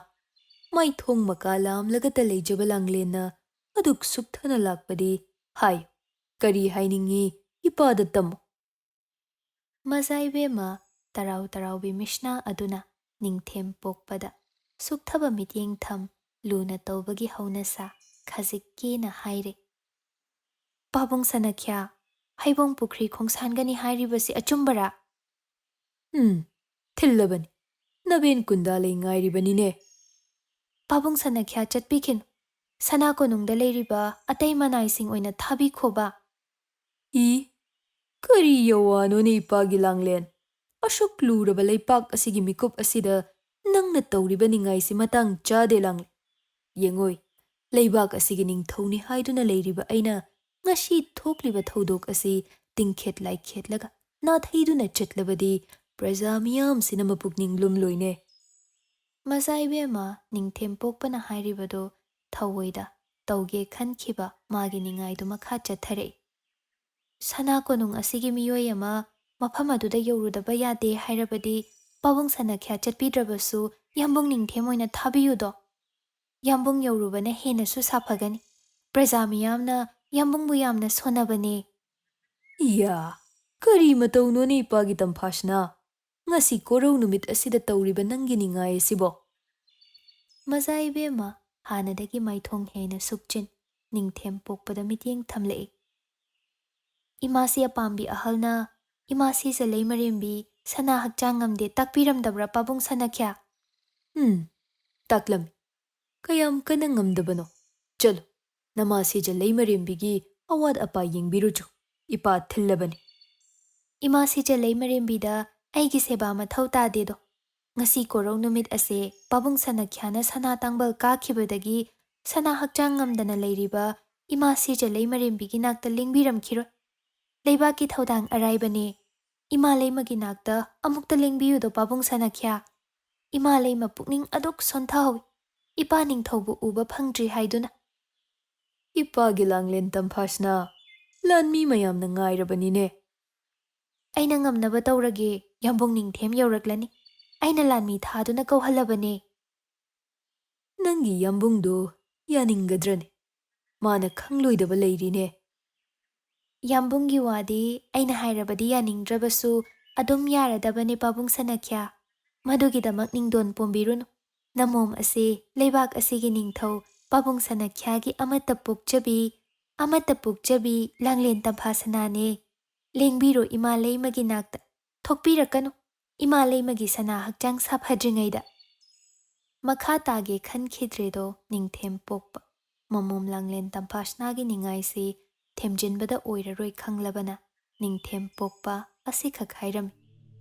ꯃꯥꯏꯊꯣꯡ ꯃꯀꯥ ꯂꯥꯝꯂꯒꯇ ꯂꯩꯖꯕ ꯂꯥꯡꯂꯦꯟꯅ ꯑꯗꯨꯛ ꯁꯨꯛꯊꯅ ꯂꯥꯛꯄꯗꯤ? ꯍꯥꯏ, ꯀꯔꯤ ꯍꯥꯏꯅꯤꯡꯉꯤ ꯏꯄꯥꯗ ꯇꯝꯃꯨ?" ꯃꯖꯥ ꯏꯕꯦꯝꯃ ꯇꯔꯥꯎ ꯇꯔꯥꯎꯕꯤ ꯃꯤꯁꯅꯥ ꯑꯗꯨꯅ ꯅꯤꯡꯊꯦꯝ ꯄꯣꯛꯄꯗ ꯁꯨꯛꯊꯕ ꯃꯤꯠꯌꯦꯡ ꯊꯝ ꯂꯨꯅ ꯇꯧꯕꯒꯤ ꯍꯧꯅꯁꯥ ꯈꯖꯤꯛꯀꯦꯅ ꯍꯥꯏꯔꯦ꯫ "ꯄꯥꯕꯨꯡ ꯁꯅꯈ꯭ꯌꯥ, ꯍꯩꯕꯣꯡ ꯄꯨꯈ꯭ꯔꯤ ꯈꯣꯡꯁꯥꯟꯒꯅꯤ ꯍꯥꯏꯔꯤꯕꯁꯤ ꯑꯆꯨꯝꯕꯔꯥ?" "ꯎꯝ, ꯊꯤꯜꯂꯕꯅꯤ꯫ ꯅꯕꯦꯟ ꯀꯨꯟꯗꯥ ꯂꯩ ꯉꯥꯏꯔꯤꯕꯅꯤꯅꯦ꯫" "ꯄꯥꯕꯨꯡ ꯁꯅꯈ꯭ꯌꯥ ꯆꯠꯄꯤꯈꯤꯅꯨ꯫ ꯁꯅꯥ ꯀꯣꯅꯨꯡꯗ ꯂꯩꯔꯤꯕ ꯑꯇꯩ ꯃꯅꯥꯏꯁꯤꯡ ꯑꯣꯏꯅ ꯊꯥꯕꯤꯈꯣꯕ꯫" "ꯏ, ꯀꯔꯤ ꯌꯧꯋꯥꯅꯣꯅꯦ ꯏꯄꯥꯒꯤ ꯂꯥꯡꯂꯦꯟ? ꯑꯁꯨꯛ ꯂꯨꯔꯕ ꯂꯩꯄꯥꯛ ꯑꯁꯤꯒꯤ ꯃꯤꯀꯨꯞ ꯑꯁꯤꯗ ꯅꯪꯅ ꯇꯧꯔꯤꯕ ꯅꯤꯡꯉꯥꯏꯁꯤ ꯃꯇꯥꯡ ꯆꯥꯗꯦ ꯂꯥꯡꯂꯦꯟ꯫ ꯌꯦꯡꯉꯣꯏ, ꯂꯩꯕꯥꯛ ꯑꯁꯤꯒꯤ ꯅꯤꯡꯊꯧꯅꯤ ꯍꯥꯏꯗꯨꯅ ꯂꯩꯔꯤꯕ ꯑꯩꯅ ꯉꯁꯤ ꯊꯣꯛꯂꯤꯕ ꯊꯧꯗꯣꯛ ꯑꯁꯤ ꯇꯤꯡꯈꯦꯠ ꯂꯥꯏꯈꯦꯠꯂꯒ ꯅꯥꯊꯩꯗꯨꯅ ꯆꯠꯂꯕꯗꯤ ꯄ꯭ꯔꯖꯥ ꯃꯤꯌꯥꯝꯁꯤꯅ ꯃꯄꯨꯛꯅꯤꯡ ꯂꯨꯝꯂꯣꯏꯅꯦ꯫" ꯃꯖꯥ ꯏꯕꯦꯝꯃ ꯅꯤꯡꯊꯦꯝ ꯄꯣꯛꯄꯅ ꯍꯥꯏꯔꯤꯕꯗꯨ ꯊꯧꯑꯣꯏꯗ ꯇꯧꯒꯦ ꯈꯟꯈꯤꯕ ꯃꯥꯒꯤ ꯅꯤꯡꯉꯥꯏꯗꯨ ꯃꯈꯥ ꯆꯠꯊꯔꯛꯏ꯫ "ꯁꯅꯥ ꯀꯣꯅꯨꯡ ꯑꯁꯤꯒꯤ ꯃꯤꯑꯣꯏ ꯑꯃ ꯃꯐꯝ ꯑꯗꯨꯗ ꯌꯧꯔꯨꯗꯕ ꯌꯥꯗꯦ ꯍꯥꯏꯔꯕꯗꯤ ꯄꯥꯕꯨꯡ ꯁꯅꯈ꯭ꯌꯥ ꯆꯠꯄꯤꯗ꯭ꯔꯕꯁꯨ ꯌꯥꯝꯕꯨꯡ ꯅꯤꯡꯊꯦꯝ ꯑꯣꯏꯅ ꯊꯥꯕꯤꯌꯨꯗꯣ꯫ ꯌꯥꯝꯕꯨꯡ ꯌꯧꯔꯨꯕꯅ ꯍꯦꯟꯅꯁꯨ ꯁꯥꯐꯒꯅꯤ꯫ ꯄ꯭ꯔꯖꯥ ꯃꯤꯌꯥꯝꯅ ꯌꯥꯝꯕꯨꯡꯕꯨ ꯌꯥꯝꯅ ꯁꯣꯟꯅꯕꯅꯦ꯫" "ꯏꯌꯥ, ꯀꯔꯤ ꯃꯇꯧꯅꯣꯅꯦ ꯏꯄꯥꯒꯤ ꯇꯝꯐꯥꯁꯅꯥ? ꯉꯁꯤ ꯀꯣꯔꯧ ꯅꯨꯃꯤꯠ ꯑꯁꯤꯗ ꯇꯧꯔꯤꯕ ꯅꯪꯒꯤ ꯅꯤꯡꯉꯥꯏ ꯑꯁꯤꯕꯣ?" ꯃꯖꯥ ꯏꯕꯦꯝꯃ ꯍꯥꯟꯅꯗꯒꯤ ꯃꯥꯏꯊꯣꯡ ꯍꯦꯟꯅ ꯁꯨꯛꯆꯤꯟ ꯅꯤꯡꯊꯦꯝ ꯄꯣꯛꯄꯗ ꯃꯤꯠꯌꯦꯡ ꯊꯝꯂꯛꯏ꯫ "ꯏꯃꯥꯁꯤ ꯑꯄꯥꯝꯕꯤ ꯑꯍꯜꯅ ꯏꯃꯥ ꯁꯤꯖ ꯂꯩꯃꯔꯦꯝꯕꯤ ꯁꯅꯥ ꯍꯛꯆꯥꯡ ꯉꯝꯗꯦ ꯇꯥꯛꯄꯤꯔꯝꯗꯕ꯭ꯔꯥ ꯄꯥꯕꯨꯡ ꯁꯅꯈ꯭ꯌꯥ?" "ꯎꯝ, ꯇꯥꯛꯂꯝꯃꯤ꯫ ꯀꯌꯥꯝ ꯀꯟꯅ ꯉꯝꯗꯕꯅꯣ? ꯆꯠꯂꯨ, ꯅꯃꯥ ꯁꯤꯖ ꯂꯩꯃꯔꯦꯝꯕꯤꯒꯤ ꯑꯋꯥꯠ ꯑꯄꯥ ꯌꯦꯡꯕꯤꯔꯨꯆꯣ꯫ ꯏꯄꯥ ꯊꯤꯜꯂꯕꯅꯤ꯫" "ꯏꯃꯥ ꯁꯤꯖ ꯂꯩꯃꯔꯦꯝꯕꯤꯗ ꯑꯩꯒꯤ ꯁꯦꯕꯥ ꯃꯊꯧ ꯇꯥꯗꯦꯗꯣ꯫ ꯉꯁꯤ ꯀꯣꯔꯧ ꯅꯨꯃꯤꯠ ꯑꯁꯦ ꯄꯥꯕꯨꯡ ꯁꯅꯈ꯭ꯌꯥꯅ ꯁꯅꯥ ꯇꯥꯡꯕꯜ ꯀꯥꯈꯤꯕꯗꯒꯤ ꯁꯅꯥ ꯍꯛꯆꯥꯡ ꯉꯝꯗꯅ ꯂꯩꯔꯤꯕ ꯏꯃꯥ ꯁꯤꯖ ꯂꯩꯃꯔꯦꯝꯕꯤꯒꯤ ꯅꯥꯛꯇ ꯂꯦꯡꯕꯤꯔꯝꯈꯤꯔꯣꯏ꯫ ꯂꯩꯕꯥꯛꯀꯤ ꯊꯧꯗꯥꯡ ꯑꯔꯥꯏꯕꯅꯦ꯫ ꯏꯃꯥ ꯂꯩꯃꯒꯤ ꯅꯥꯛꯇ ꯑꯃꯨꯛꯇ ꯂꯦꯡꯕꯤꯌꯨꯗꯣ ꯄꯥꯕꯨꯡ ꯁꯅꯈ꯭ꯌꯥ꯫ ꯏꯃꯥ ꯂꯩꯃ ꯄꯨꯛꯅꯤꯡ ꯑꯗꯨꯛ ꯁꯣꯟꯊꯍꯧꯏ꯫ ꯏꯄꯥ ꯅꯤꯡꯊꯧꯕꯨ ꯎꯕ ꯐꯪꯗ꯭ꯔꯤ ꯍꯥꯏꯗꯨꯅ꯫" ꯏꯄꯥꯒꯤ ꯂꯥꯡꯂꯦꯟ ꯇꯝꯐꯥꯁꯅꯥ, ꯂꯥꯟꯃꯤ ꯃꯌꯥꯝꯅ ꯉꯥꯏꯔꯕꯅꯤꯅꯦ꯫ ꯑꯩꯅ ꯉꯝꯅꯕ ꯇꯧꯔꯒꯦ, ꯌꯥꯝꯕꯨꯡ ꯅꯤꯡꯊꯦꯝ ꯌꯧꯔꯛꯂꯅꯤ꯫ ꯑꯩꯅ ꯂꯥꯟꯃꯤ ꯊꯥꯗꯨꯅ ꯀꯧꯍꯜꯂꯕꯅꯦ꯫ ꯅꯪꯒꯤ ꯌꯥꯝꯕꯨꯡꯗꯨ ꯌꯥꯅꯤꯡꯒꯗ꯭ꯔꯅꯦ? ꯃꯥꯅ ꯈꯪꯂꯣꯏꯗꯕ ꯂꯩꯔꯤꯅꯦ꯫ ꯌꯥꯝꯕꯨꯡꯒꯤ ꯋꯥꯗꯤ ꯑꯩꯅ ꯍꯥꯏꯔꯕꯗꯤ ꯌꯥꯅꯤꯡꯗ꯭ꯔꯕꯁꯨ ꯑꯗꯨꯝ ꯌꯥꯔꯗꯕꯅꯦ, ꯄꯥꯕꯨꯡ ꯁꯅꯥꯈ꯭ꯌꯥ꯫ ꯃꯗꯨꯒꯤꯗꯃꯛ ꯅꯤꯡꯗꯣꯟ ꯄꯣꯝꯕꯤꯔꯨꯅꯨ꯫ ꯅꯃꯣꯝ ꯑꯁꯤ ꯂꯩꯕꯥꯛ ꯑꯁꯤꯒꯤ ꯅꯤꯡꯊꯧ ꯄꯥꯕꯨꯡ ꯁꯅꯥꯈ꯭ꯌꯥꯒꯤ ꯑꯃꯠꯇ ꯄꯣꯛꯆꯕꯤ, ꯑꯃꯠꯇ ꯄꯣꯛꯆꯕꯤ ꯂꯥꯡꯂꯦꯟ ꯇꯝꯐꯥ ꯁꯅꯥꯅꯦ꯫ ꯂꯦꯡꯕꯤꯔꯣ ꯏꯃꯥ ꯂꯩꯃꯒꯤ ꯅꯥꯛꯇ꯫ ꯊꯣꯛꯄꯤꯔꯛꯀꯅꯨ ꯏꯃꯥ ꯂꯩꯃꯒꯤ ꯁꯅꯥ ꯍꯛꯆꯥꯡ ꯁꯥꯐꯗ꯭ꯔꯤꯉꯩꯗ꯫ ꯃꯈꯥ ꯇꯥꯒꯦ ꯈꯟꯈꯤꯗ꯭ꯔꯦꯗꯣ ꯅꯤꯡꯊꯦꯝ ꯄꯣꯛꯄ꯫ ꯃꯃꯣꯝ ꯂꯥꯡꯂꯦꯟ ꯇꯝꯐꯥꯁꯅꯥꯒꯤ ꯅꯤꯡꯉꯥꯏꯁꯤ ꯊꯦꯝꯖꯤꯟꯕꯗ ꯑꯣꯏꯔꯔꯣꯏ ꯈꯪꯂꯕꯅ ꯅꯤꯡꯊꯦꯝ ꯄꯣꯛꯄ ꯑꯁꯤꯈꯛ ꯍꯥꯏꯔꯝꯃꯤ꯫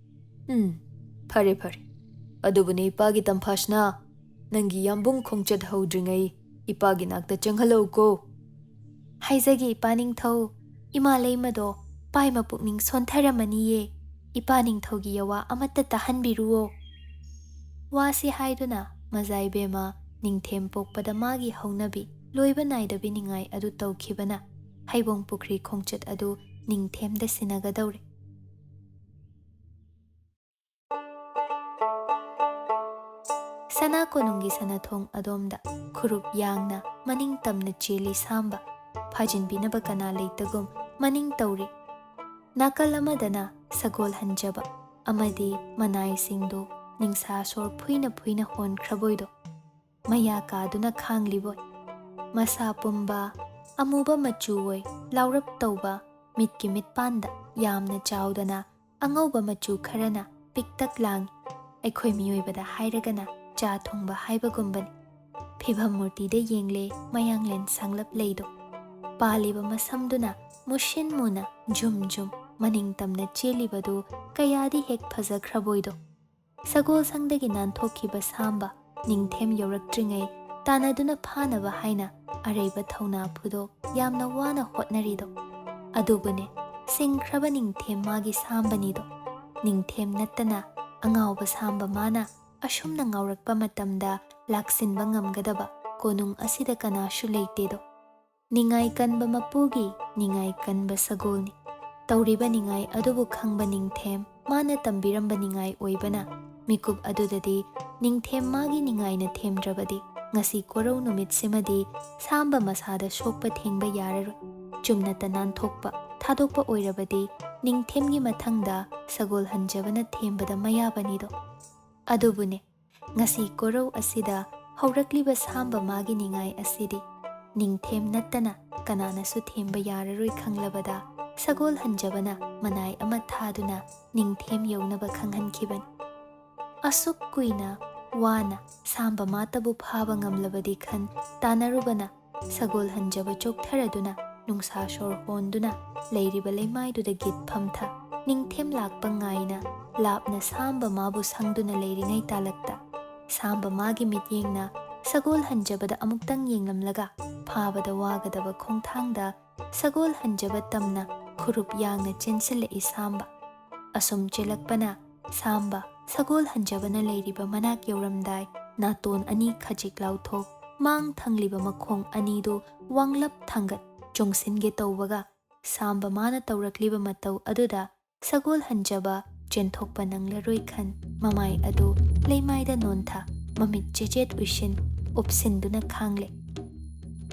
"ꯎꯝ, ꯐꯔꯦ, ꯐꯔꯦ꯫ ꯑꯗꯨꯕꯨꯅꯦ ꯏꯄꯥꯒꯤ ꯇꯝꯐꯥꯁꯅꯥ, ꯅꯪꯒꯤ ꯌꯥꯝꯕꯨꯡ ꯈꯣꯡꯆꯠ ꯍꯧꯗ꯭ꯔꯤꯉꯩ ꯏꯄꯥꯒꯤ ꯅꯥꯛꯇ ꯆꯪꯍꯜꯂꯛꯎꯀꯣ꯫" "ꯍꯥꯏꯖꯒꯦ ꯏꯄꯥ ꯅꯤꯡꯊꯧ, ꯏꯃꯥ ꯂꯩꯃꯗꯣ ꯄꯥꯏ ꯃꯄꯨꯛꯅꯤꯡ ꯁꯣꯟꯊꯔꯝꯃꯅꯤꯌꯦ꯫ ꯏꯄꯥ ꯅꯤꯡꯊꯧꯒꯤ ꯌꯋꯥ ꯑꯃꯠꯇ ꯇꯥꯍꯟꯕꯤꯔꯨꯋꯣ꯫" ꯋꯥꯁꯤ ꯍꯥꯏꯗꯨꯅ ꯃꯖꯥꯏꯕꯦꯝꯃ ꯅꯤꯡꯊꯦꯝ ꯄꯣꯛꯄꯗ ꯃꯥꯒꯤ ꯍꯧꯅꯕꯤ ꯂꯣꯏꯕ ꯅꯥꯏꯗꯕꯤ ꯅꯤꯡꯉꯥꯏ ꯑꯗꯨ ꯇꯧꯈꯤꯕꯅ ꯍꯩꯕꯣꯡ ꯄꯨꯈ꯭ꯔꯤ ꯈꯣꯡꯆꯠ ꯑꯗꯨ ꯅꯤꯡꯊꯦꯝꯗ ꯁꯤꯟꯅꯒꯗꯧꯔꯦ꯫ ꯁꯅꯥ ꯀꯣꯅꯨꯡꯒꯤ ꯁꯅꯥꯊꯣꯡ ꯑꯗꯣꯝꯗ ꯈꯨꯔꯨꯞ ꯌꯥꯡꯅ ꯃꯅꯤꯡ ꯇꯝꯅ ꯆꯦꯜꯂꯤ ꯁꯥꯝꯕ꯫ ꯐꯥꯖꯤꯟꯕꯤꯅꯕ ꯀꯅꯥ ꯂꯩꯇꯒꯨꯝ ꯃꯅꯤꯡ ꯇꯧꯔꯤ꯫ ꯅꯥꯀꯜ ꯑꯃꯗꯅ ꯁꯒꯣꯜ ꯍꯟꯖꯕ ꯑꯃꯗꯤ ꯃꯅꯥꯏꯁꯤꯡꯗꯨ ꯅꯤꯡꯁꯥ ꯁꯣꯔ ꯐꯨꯏꯅ ꯐꯨꯏꯅ ꯍꯣꯟꯈ꯭ꯔꯕꯣꯏꯗꯣ꯫ ꯃꯌꯥ ꯀꯥꯗꯨꯅ ꯈꯥꯡꯂꯤꯕꯣꯏ꯫ ꯃꯁꯥ ꯄꯨꯝꯕ, ꯑꯃꯨꯕ ꯃꯆꯨ ꯑꯣꯏ, ꯂꯥꯎꯔꯞ ꯇꯧꯕ, ꯃꯤꯠꯀꯤ ꯃꯤꯠꯄꯥꯟꯗ ꯌꯥꯝꯅ ꯆꯥꯎꯗꯅ ꯑꯉꯧꯕ ꯃꯆꯨ ꯈꯔꯅ ꯄꯤꯛꯇꯛ ꯂꯥꯡꯏ꯫ ꯑꯩꯈꯣꯏ ꯃꯤꯑꯣꯏꯕꯗ ꯍꯥꯏꯔꯒꯅ ꯆꯥ ꯊꯣꯡꯕ ꯍꯥꯏꯕꯒꯨꯝꯕꯅꯤ꯫ ꯐꯤꯚꯝ ꯃꯨꯔꯇꯤꯗ ꯌꯦꯡꯂꯦ ꯃꯌꯥꯡꯂꯦꯟ ꯁꯥꯡꯂꯞ ꯂꯩꯗꯣ꯫ ꯄꯥꯜꯂꯤꯕ ꯃꯁꯝꯗꯨꯅ ꯃꯨꯁꯤꯟ ꯃꯨꯅ ꯖꯨꯝ ꯖꯨꯝ ꯃꯅꯤꯡ ꯇꯝꯅ ꯆꯦꯜꯂꯤꯕꯗꯨ ꯀꯌꯥꯗꯤ ꯍꯦꯛ ꯐꯖꯈ꯭ꯔꯕꯣꯏꯗꯣ꯫ ꯁꯒꯣꯜꯁꯪꯗꯒꯤ ꯅꯥꯟꯊꯣꯛꯈꯤꯕ ꯁꯥꯝꯕ ꯅꯤꯡꯊꯦꯝ ꯌꯧꯔꯛꯇ꯭ꯔꯤꯉꯩ ꯇꯥꯟꯅꯗꯨꯅ ꯐꯥꯅꯕ ꯍꯥꯏꯅ ꯑꯔꯩꯕ ꯊꯧꯅꯥ ꯐꯨꯗꯣꯛ ꯌꯥꯝꯅ ꯋꯥꯅ ꯍꯣꯠꯅꯔꯤꯗꯣ꯫ ꯑꯗꯨꯕꯨꯅꯦ, ꯁꯤꯡꯈ꯭ꯔꯕ ꯅꯤꯡꯊꯦꯝ ꯃꯥꯒꯤ ꯁꯥꯝꯕꯅꯤꯗꯣ꯫ ꯅꯤꯡꯊꯦꯝ ꯅꯠꯇꯅ ꯑꯉꯥꯎꯕ ꯁꯥꯝꯕ ꯃꯥꯅ ꯑꯁꯨꯝꯅ ꯉꯥꯎꯔꯛꯄ ꯃꯇꯝꯗ ꯂꯥꯛꯁꯤꯟꯕ ꯉꯝꯒꯗꯕ ꯀꯣꯅꯨꯡ ꯑꯁꯤꯗ ꯀꯅꯥꯁꯨ ꯂꯩꯇꯦꯗꯣ꯫ ꯅꯤꯡꯉꯥꯏ ꯀꯟꯕ ꯃꯄꯨꯒꯤ ꯅꯤꯡꯉꯥꯏ ꯀꯟꯕ ꯁꯒꯣꯜꯅꯤ꯫ ꯇꯧꯔꯤꯕ ꯅꯤꯡꯉꯥꯏ ꯑꯗꯨꯕꯨ ꯈꯪꯕ ꯅꯤꯡꯊꯦꯝ ꯃꯥꯅ ꯇꯝꯕꯤꯔꯝꯕ ꯅꯤꯡꯉꯥꯏ ꯑꯣꯏꯕꯅ, ꯃꯤꯀꯨꯞ ꯑꯗꯨꯗꯗꯤ ꯅꯤꯡꯊꯦꯝ ꯃꯥꯒꯤ ꯅꯤꯡꯉꯥꯏꯅ ꯊꯦꯝꯗ꯭ꯔꯕꯗꯤ ꯉꯁꯤ ꯀꯣꯔꯧ ꯅꯨꯃꯤꯠꯁꯤꯃꯗꯤ ꯁꯥꯝꯕ ꯃꯁꯥꯗ ꯁꯣꯛꯄ ꯊꯦꯡꯕ ꯌꯥꯔꯔꯣꯏ꯫ ꯆꯨꯝꯅꯇ ꯅꯥꯟꯊꯣꯛꯄ, ꯊꯥꯗꯣꯛꯄ ꯑꯣꯏꯔꯕꯗꯤ ꯅꯤꯡꯊꯦꯝꯒꯤ ꯃꯊꯪꯗ ꯁꯒꯣꯜ ꯍꯟꯖꯕꯅ ꯊꯦꯝꯕꯗ ꯃꯌꯥꯕꯅꯤꯗꯣ꯫ ꯑꯗꯨꯕꯨꯅꯦ, ꯉꯁꯤ ꯀꯣꯔꯧ ꯑꯁꯤꯗ ꯍꯧꯔꯛꯂꯤꯕ ꯁꯥꯝꯕ ꯃꯥꯒꯤ ꯅꯤꯡꯉꯥꯏ ꯑꯁꯤꯗꯤ ꯅꯤꯡꯊꯦꯝ ꯅꯠꯇꯅ ꯀꯅꯥꯅꯁꯨ ꯊꯦꯝꯕ ꯌꯥꯔꯔꯣꯏ ꯈꯪꯂꯕꯗ, ꯁꯒꯣꯜ ꯍꯟꯖꯕꯅ ꯃꯅꯥꯏ ꯑꯃ ꯊꯥꯗꯨꯅ ꯅꯤꯡꯊꯦꯝ ꯌꯧꯅꯕ ꯈꯪꯍꯟꯈꯤꯕꯅꯤ꯫ ꯑꯁꯨꯛ ꯀꯨꯏꯅ ꯋꯥꯅ ꯁꯥꯝꯕ ꯃꯥꯇꯕꯨ ꯐꯥꯕ ꯉꯝꯂꯕꯗꯤ ꯈꯟ ꯇꯥꯟꯅꯔꯨꯕꯅ, ꯁꯒꯣꯜ ꯍꯟꯖꯕ ꯆꯣꯛꯊꯔꯗꯨꯅ ꯅꯨꯡꯁꯥ ꯁꯣꯔ ꯍꯣꯟꯗꯨꯅ ꯂꯩꯔꯤꯕ ꯂꯩꯃꯥꯏꯗꯨꯗ ꯒꯤꯠ ꯐꯝꯊ, ꯅꯤꯡꯊꯦꯝ ꯂꯥꯛꯄ ꯉꯥꯏꯅ ꯂꯥꯞꯅ ꯁꯥꯝꯕ ꯃꯥꯕꯨ ꯁꯪꯗꯨꯅ ꯂꯩꯔꯤꯉꯩ ꯇꯥꯂꯛꯇ, ꯁꯥꯝꯕ ꯃꯥꯒꯤ ꯃꯤꯠꯌꯦꯡꯅ ꯁꯒꯣꯜ ꯍꯟꯖꯕꯗ ꯑꯃꯨꯛꯇꯪ ꯌꯦꯡꯂꯝꯂꯒ ꯐꯥꯕꯗ ꯋꯥꯒꯗꯕ ꯈꯣꯡꯊꯥꯡꯗ ꯁꯒꯣꯜ ꯍꯟꯖꯕ ꯇꯝꯅ ꯈꯨꯔꯨꯞ ꯌꯥꯡꯅ ꯆꯦꯟꯁꯤꯜꯂꯛꯏ ꯁꯥꯝꯕ꯫ ꯑꯁꯨꯝ ꯆꯦꯜꯂꯛꯄꯅ ꯁꯥꯝꯕ ꯁꯒꯣꯜ ꯍꯟꯖꯕꯅ ꯂꯩꯔꯤꯕ ꯃꯅꯥꯛ ꯌꯧꯔꯝꯗꯥꯏ ꯅꯥꯇꯣꯟ ꯑꯅꯤ ꯈꯖꯤꯛ ꯂꯥꯎꯊꯣꯛ, ꯃꯥꯡ ꯊꯪꯂꯤꯕ ꯃꯈꯣꯡ ꯑꯅꯤꯗꯨ ꯋꯥꯡꯂꯞ ꯊꯥꯡꯒꯠ ꯆꯣꯡꯁꯤꯟꯒꯦ ꯇꯧꯕꯒ, ꯁꯥꯝꯕ ꯃꯥꯅ ꯇꯧꯔꯛꯂꯤꯕ ꯃꯇꯧ ꯑꯗꯨꯗ ꯁꯒꯣꯜ ꯍꯟꯖꯕ ꯆꯦꯟꯊꯣꯛꯄ ꯅꯪꯂꯔꯣꯏ ꯈꯟ ꯃꯃꯥꯏ ꯑꯗꯨ ꯂꯩꯃꯥꯏꯗ ꯅꯣꯟꯊ, ꯃꯃꯤꯠ ꯆꯦꯆꯦꯠ ꯎꯏꯁꯤꯟ ꯎꯞꯁꯤꯟꯗꯨꯅ ꯈꯥꯡꯂꯦ꯫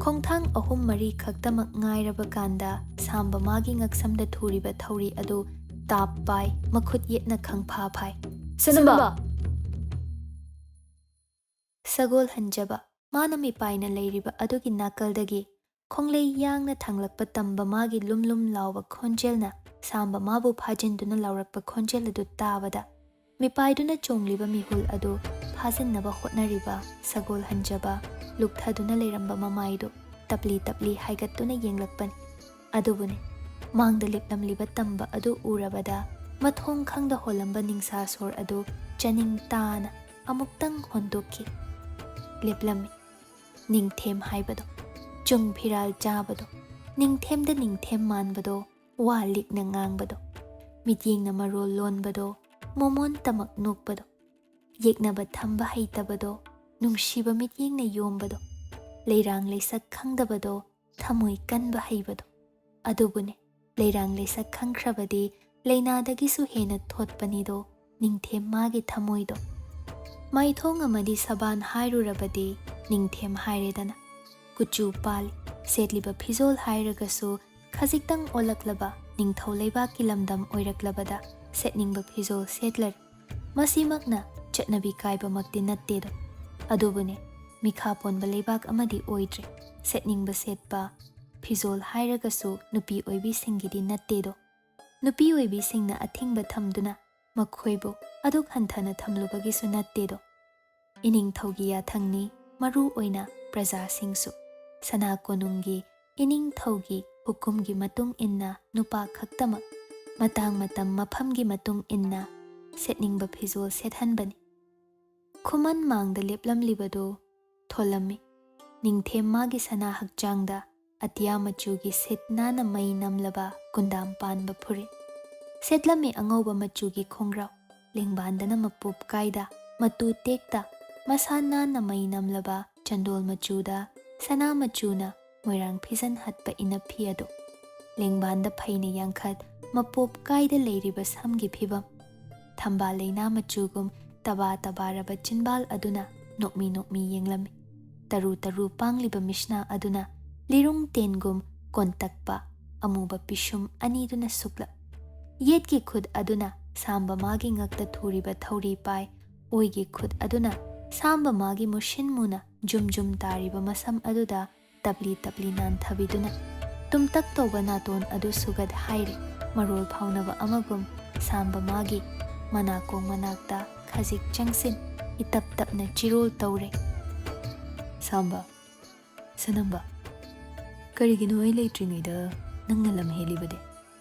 ꯈꯣꯡꯊꯥꯡ ꯑꯍꯨꯝ ꯃꯔꯤ ꯈꯛꯇꯃꯛ ꯉꯥꯏꯔꯕ ꯀꯥꯟꯗ ꯁꯥꯝꯕ ꯃꯥꯒꯤ ꯉꯛꯁꯝꯗ ꯊꯨꯔꯤꯕ ꯊꯧꯔꯤ ꯑꯗꯨ ꯇꯥꯞ ꯄꯥꯏ, ꯃꯈꯨꯠ ꯌꯦꯠꯅ ꯈꯪꯐꯥ ꯐꯥꯏ꯫ ꯁꯤꯟꯅꯕ! ꯁꯒꯣꯜ ꯍꯟꯖꯕ ꯃꯥꯅ ꯃꯤꯄꯥꯏꯅ ꯂꯩꯔꯤꯕ ꯑꯗꯨꯒꯤ ꯅꯥꯀꯜꯗꯒꯤ ꯈꯣꯡꯂꯩ ꯌꯥꯡꯅ ꯊꯥꯡꯂꯛꯄ ꯇꯝꯕ ꯃꯥꯒꯤ ꯂꯨꯝ ꯂꯨꯝ ꯂꯥꯎꯕ ꯈꯣꯟꯖꯦꯜꯅ ꯁꯥꯝꯕ ꯃꯥꯕꯨ ꯐꯥꯖꯤꯟꯗꯨꯅ ꯂꯥꯎꯔꯛꯄ ꯈꯣꯟꯖꯦꯜ ꯑꯗꯨ ꯇꯥꯕꯗ, ꯃꯤꯄꯥꯏꯗꯨꯅ ꯆꯣꯡꯂꯤꯕ ꯃꯤꯍꯨꯜ ꯑꯗꯨ ꯐꯥꯖꯤꯟꯅꯕ ꯍꯣꯠꯅꯔꯤꯕ ꯁꯒꯣꯜ ꯍꯟꯖꯕ ꯂꯨꯞꯊꯗꯨꯅ ꯂꯩꯔꯝꯕ ꯃꯃꯥꯏꯗꯨ ꯇꯞꯂꯤ ꯇꯞꯂꯤ ꯍꯥꯏꯒꯠꯇꯨꯅ ꯌꯦꯡꯂꯛꯄꯅꯤ꯫ ꯑꯗꯨꯕꯨꯅꯦ, ꯃꯥꯡꯗ ꯂꯦꯞꯂꯝꯂꯤꯕ ꯇꯝꯕ ꯑꯗꯨ ꯎꯔꯕꯗ ꯃꯊꯣꯡ ꯈꯪꯗ ꯍꯣꯜꯂꯝꯕ ꯅꯤꯡꯁꯥ ꯁꯣꯔ ꯑꯗꯨ ꯆꯅꯤꯡ ꯇꯥꯅ ꯑꯃꯨꯛꯇꯪ ꯍꯣꯟꯗꯣꯛꯈꯤ꯫ ꯂꯦꯞꯂꯝꯃꯤ꯫ ꯅꯤꯡꯊꯦꯝ ꯍꯥꯏꯕꯗꯣ, ꯆꯨꯡ ꯐꯤꯔꯥꯜ ꯆꯥꯕꯗꯣ, ꯅꯤꯡꯊꯦꯝꯗ ꯅꯤꯡꯊꯦꯝ ꯃꯥꯟꯕꯗꯣ, ꯋꯥ ꯂꯤꯛꯅ ꯉꯥꯡꯕꯗꯣ, ꯃꯤꯠꯌꯦꯡꯅ ꯃꯔꯣꯜ ꯂꯣꯟꯕꯗꯣ, ꯃꯣꯃꯣꯟ ꯇꯃꯛ ꯅꯣꯛꯄꯗꯣ, ꯌꯦꯛꯅꯕ ꯊꯝꯕ ꯍꯩꯇꯕꯗꯣ, ꯅꯨꯡꯁꯤꯕ ꯃꯤꯠꯌꯦꯡꯅ ꯌꯣꯝꯕꯗꯣ, ꯂꯩꯔꯥꯡ ꯂꯩꯁꯛ ꯈꯪꯗꯕꯗꯣ, ꯊꯃꯣꯏ ꯀꯟꯕ ꯍꯩꯕꯗꯣ ꯑꯗꯨꯕꯨꯅꯦ꯫ ꯂꯩꯔꯥꯡ ꯂꯩꯁꯛ ꯈꯪꯈ꯭ꯔꯕꯗꯤ ꯂꯩꯅꯥꯗꯒꯤꯁꯨ ꯍꯦꯟꯅ ꯊꯣꯠꯄꯅꯤꯗꯣ ꯅꯤꯡꯊꯦꯝ ꯃꯥꯒꯤ ꯊꯃꯣꯏꯗꯣ꯫ ꯃꯥꯏꯊꯣꯡ ꯑꯃꯗꯤ ꯁꯕꯥꯟ ꯍꯥꯏꯔꯨꯔꯕꯗꯤ ꯅꯤꯡꯊꯦꯝ ꯍꯥꯏꯔꯦꯗꯅ꯫ ꯀꯨꯆꯨ ꯄꯥꯜꯂꯤ, ꯁꯦꯠꯂꯤꯕ ꯐꯤꯖꯣꯜ ꯍꯥꯏꯔꯒꯁꯨ ꯈꯖꯤꯛꯇꯪ ꯑꯣꯜꯂꯛꯂꯕ ꯅꯤꯡꯊꯧ ꯂꯩꯕꯥꯛꯀꯤ ꯂꯝꯗꯝ ꯑꯣꯏꯔꯛꯂꯕꯗ ꯁꯦꯠꯅꯤꯡꯕ ꯐꯤꯖꯣꯜ ꯁꯦꯠꯂꯔꯦ꯫ ꯃꯁꯤꯃꯛꯅ ꯆꯠꯅꯕꯤ ꯀꯥꯏꯕꯃꯛꯇꯤ ꯅꯠꯇꯦꯗꯣ꯫ ꯑꯗꯨꯕꯨꯅꯦ, ꯃꯤꯈꯥ ꯄꯣꯟꯕ ꯂꯩꯕꯥꯛ ꯑꯃꯗꯤ ꯑꯣꯏꯗ꯭ꯔꯦ꯫ ꯁꯦꯠꯅꯤꯡꯕ ꯁꯦꯠꯄ ꯐꯤꯖꯣꯜ ꯍꯥꯏꯔꯒꯁꯨ ꯅꯨꯄꯤ ꯑꯣꯏꯕꯤꯁꯤꯡꯒꯤꯗꯤ ꯅꯠꯇꯦꯗꯣ꯫ ꯅꯨꯄꯤ ꯑꯣꯏꯕꯤꯁꯤꯡꯅ ꯑꯊꯤꯡꯕ ꯊꯝꯗꯨꯅ ꯃꯈꯣꯏꯕꯨ ꯑꯗꯨꯛ ꯍꯟꯊꯅ ꯊꯝꯂꯨꯕꯒꯤꯁꯨ ꯅꯠꯇꯦꯗꯣ꯫ ꯏꯅꯤꯡꯊꯧꯒꯤ ꯌꯥꯊꯪꯅꯤ, ꯃꯔꯨ ꯑꯣꯏꯅ ꯄ꯭ꯔꯖꯥꯁꯤꯡꯁꯨ꯫ ꯁꯅꯥ ꯀꯣꯅꯨꯡꯒꯤ ꯏꯅꯤꯡꯊꯧꯒꯤ ꯍꯨꯀꯨꯝꯒꯤ ꯃꯇꯨꯡ ꯏꯟꯅ ꯅꯨꯄꯥ ꯈꯛꯇꯃꯛ ꯃꯇꯥꯡ ꯃꯇꯝ ꯃꯐꯝꯒꯤ ꯃꯇꯨꯡ ꯏꯟꯅ ꯁꯦꯠꯅꯤꯡꯕ ꯐꯤꯖꯣꯜ ꯁꯦꯠꯍꯟꯕꯅꯤ꯫ ꯈꯨꯃꯟ ꯃꯥꯡꯗ ꯂꯦꯞꯂꯝꯂꯤꯕꯗꯨ ꯊꯣꯜꯂꯝꯃꯤ꯫ ꯅꯤꯡꯊꯦꯝ ꯃꯥꯒꯤ ꯁꯅꯥ ꯍꯛꯆꯥꯡꯗ ꯑꯇꯤꯌꯥ ꯃꯆꯨꯒꯤ ꯁꯤꯠ ꯅꯥꯟꯅ ꯃꯩ ꯅꯝꯂꯕ ꯀꯨꯟꯗꯥꯝ ꯄꯥꯟꯕ ꯐꯨꯔꯤꯠ꯫ ꯁꯦꯠꯂꯝꯃꯤ ꯑꯉꯧꯕ ꯃꯆꯨꯒꯤ ꯈꯣꯡꯒ꯭ꯔꯥꯎ, ꯂꯦꯡꯕꯥꯟꯗꯅ ꯃꯄꯣꯞ ꯀꯥꯏꯗ, ꯃꯇꯨ ꯇꯦꯛꯇ, ꯃꯁꯥ ꯅꯥꯟꯅ ꯃꯩ ꯅꯝꯂꯕ ꯆꯟꯗꯣꯜ ꯃꯆꯨꯗ ꯁꯅꯥ ꯃꯆꯨꯅ ꯃꯣꯏꯔꯥꯡ ꯐꯤꯖꯟ ꯍꯠꯄ ꯏꯅꯞꯐꯤ ꯑꯗꯨ꯫ ꯂꯦꯡꯕꯥꯟꯗ ꯐꯩꯅ ꯌꯥꯡꯈꯠ ꯃꯄꯣꯞ ꯀꯥꯏꯗ ꯂꯩꯔꯤꯕ ꯁꯝꯒꯤ ꯐꯤꯕꯝ꯫ ꯊꯝꯕꯥꯜ ꯂꯩꯅꯥ ꯃꯆꯨꯒꯨꯝ ꯇꯕꯥ ꯇꯕꯥꯔꯕ ꯆꯤꯟꯕꯥꯜ ꯑꯗꯨꯅ ꯅꯣꯛꯃꯤ ꯅꯣꯛꯃꯤ ꯌꯦꯡꯂꯝꯃꯤ꯫ ꯇꯔꯨ ꯇꯔꯨ ꯄꯥꯡꯂꯤꯕ ꯃꯤꯁꯅꯥ ꯑꯗꯨꯅ ꯂꯤꯔꯨꯡ ꯇꯦꯟꯒꯨꯝ ꯀꯣꯟꯇꯛꯄ ꯑꯃꯨꯕ ꯄꯤꯁꯨꯝ ꯑꯅꯤꯗꯨꯅ ꯁꯨꯛꯂꯞ꯫ ꯌꯦꯠꯀꯤ ꯈꯨꯠ ꯑꯗꯨꯅ ꯁꯥꯝꯕ ꯃꯥꯒꯤ ꯉꯛꯇ ꯊꯨꯔꯤꯕ ꯊꯧꯔꯤ ꯄꯥꯏ, ꯑꯣꯏꯒꯤ ꯈꯨꯠ ꯑꯗꯨꯅ ꯁꯥꯝꯕ ꯃꯥꯒꯤ ꯃꯨꯁꯤꯟ ꯃꯨꯅ ꯖꯨꯝ ꯖꯨꯝ ꯇꯥꯔꯤꯕ ꯃꯁꯝ ꯑꯗꯨꯗ ꯇꯞꯂꯤ ꯇꯞꯂꯤ ꯅꯥꯟꯊꯕꯤꯗꯨꯅ ꯇꯨꯝꯇꯛ ꯇꯧꯕ ꯅꯥꯇꯣꯟ ꯑꯗꯨ ꯁꯨꯒꯠ ꯍꯥꯏꯔꯦ꯫ ꯃꯔꯣꯜ ꯐꯥꯎꯅꯕ ꯑꯃꯒꯨꯝ ꯁꯥꯝꯕ ꯃꯥꯒꯤ ꯃꯅꯥꯀꯣꯡ ꯃꯅꯥꯛꯇ ꯈꯖꯤꯛ ꯆꯪꯁꯤꯟ ꯏꯇꯞ ꯇꯞꯅ ꯆꯤꯔꯣꯜ ꯇꯧꯔꯦ꯫ ꯁꯥꯝꯕ, ꯁꯅꯝꯕ, ꯀꯔꯤꯒꯤꯅꯣ ꯑꯩ ꯂꯩꯇ꯭ꯔꯤꯉꯩꯗ ꯅꯪꯅ ꯂꯝ ꯍꯦꯜꯂꯤꯕꯗꯤ?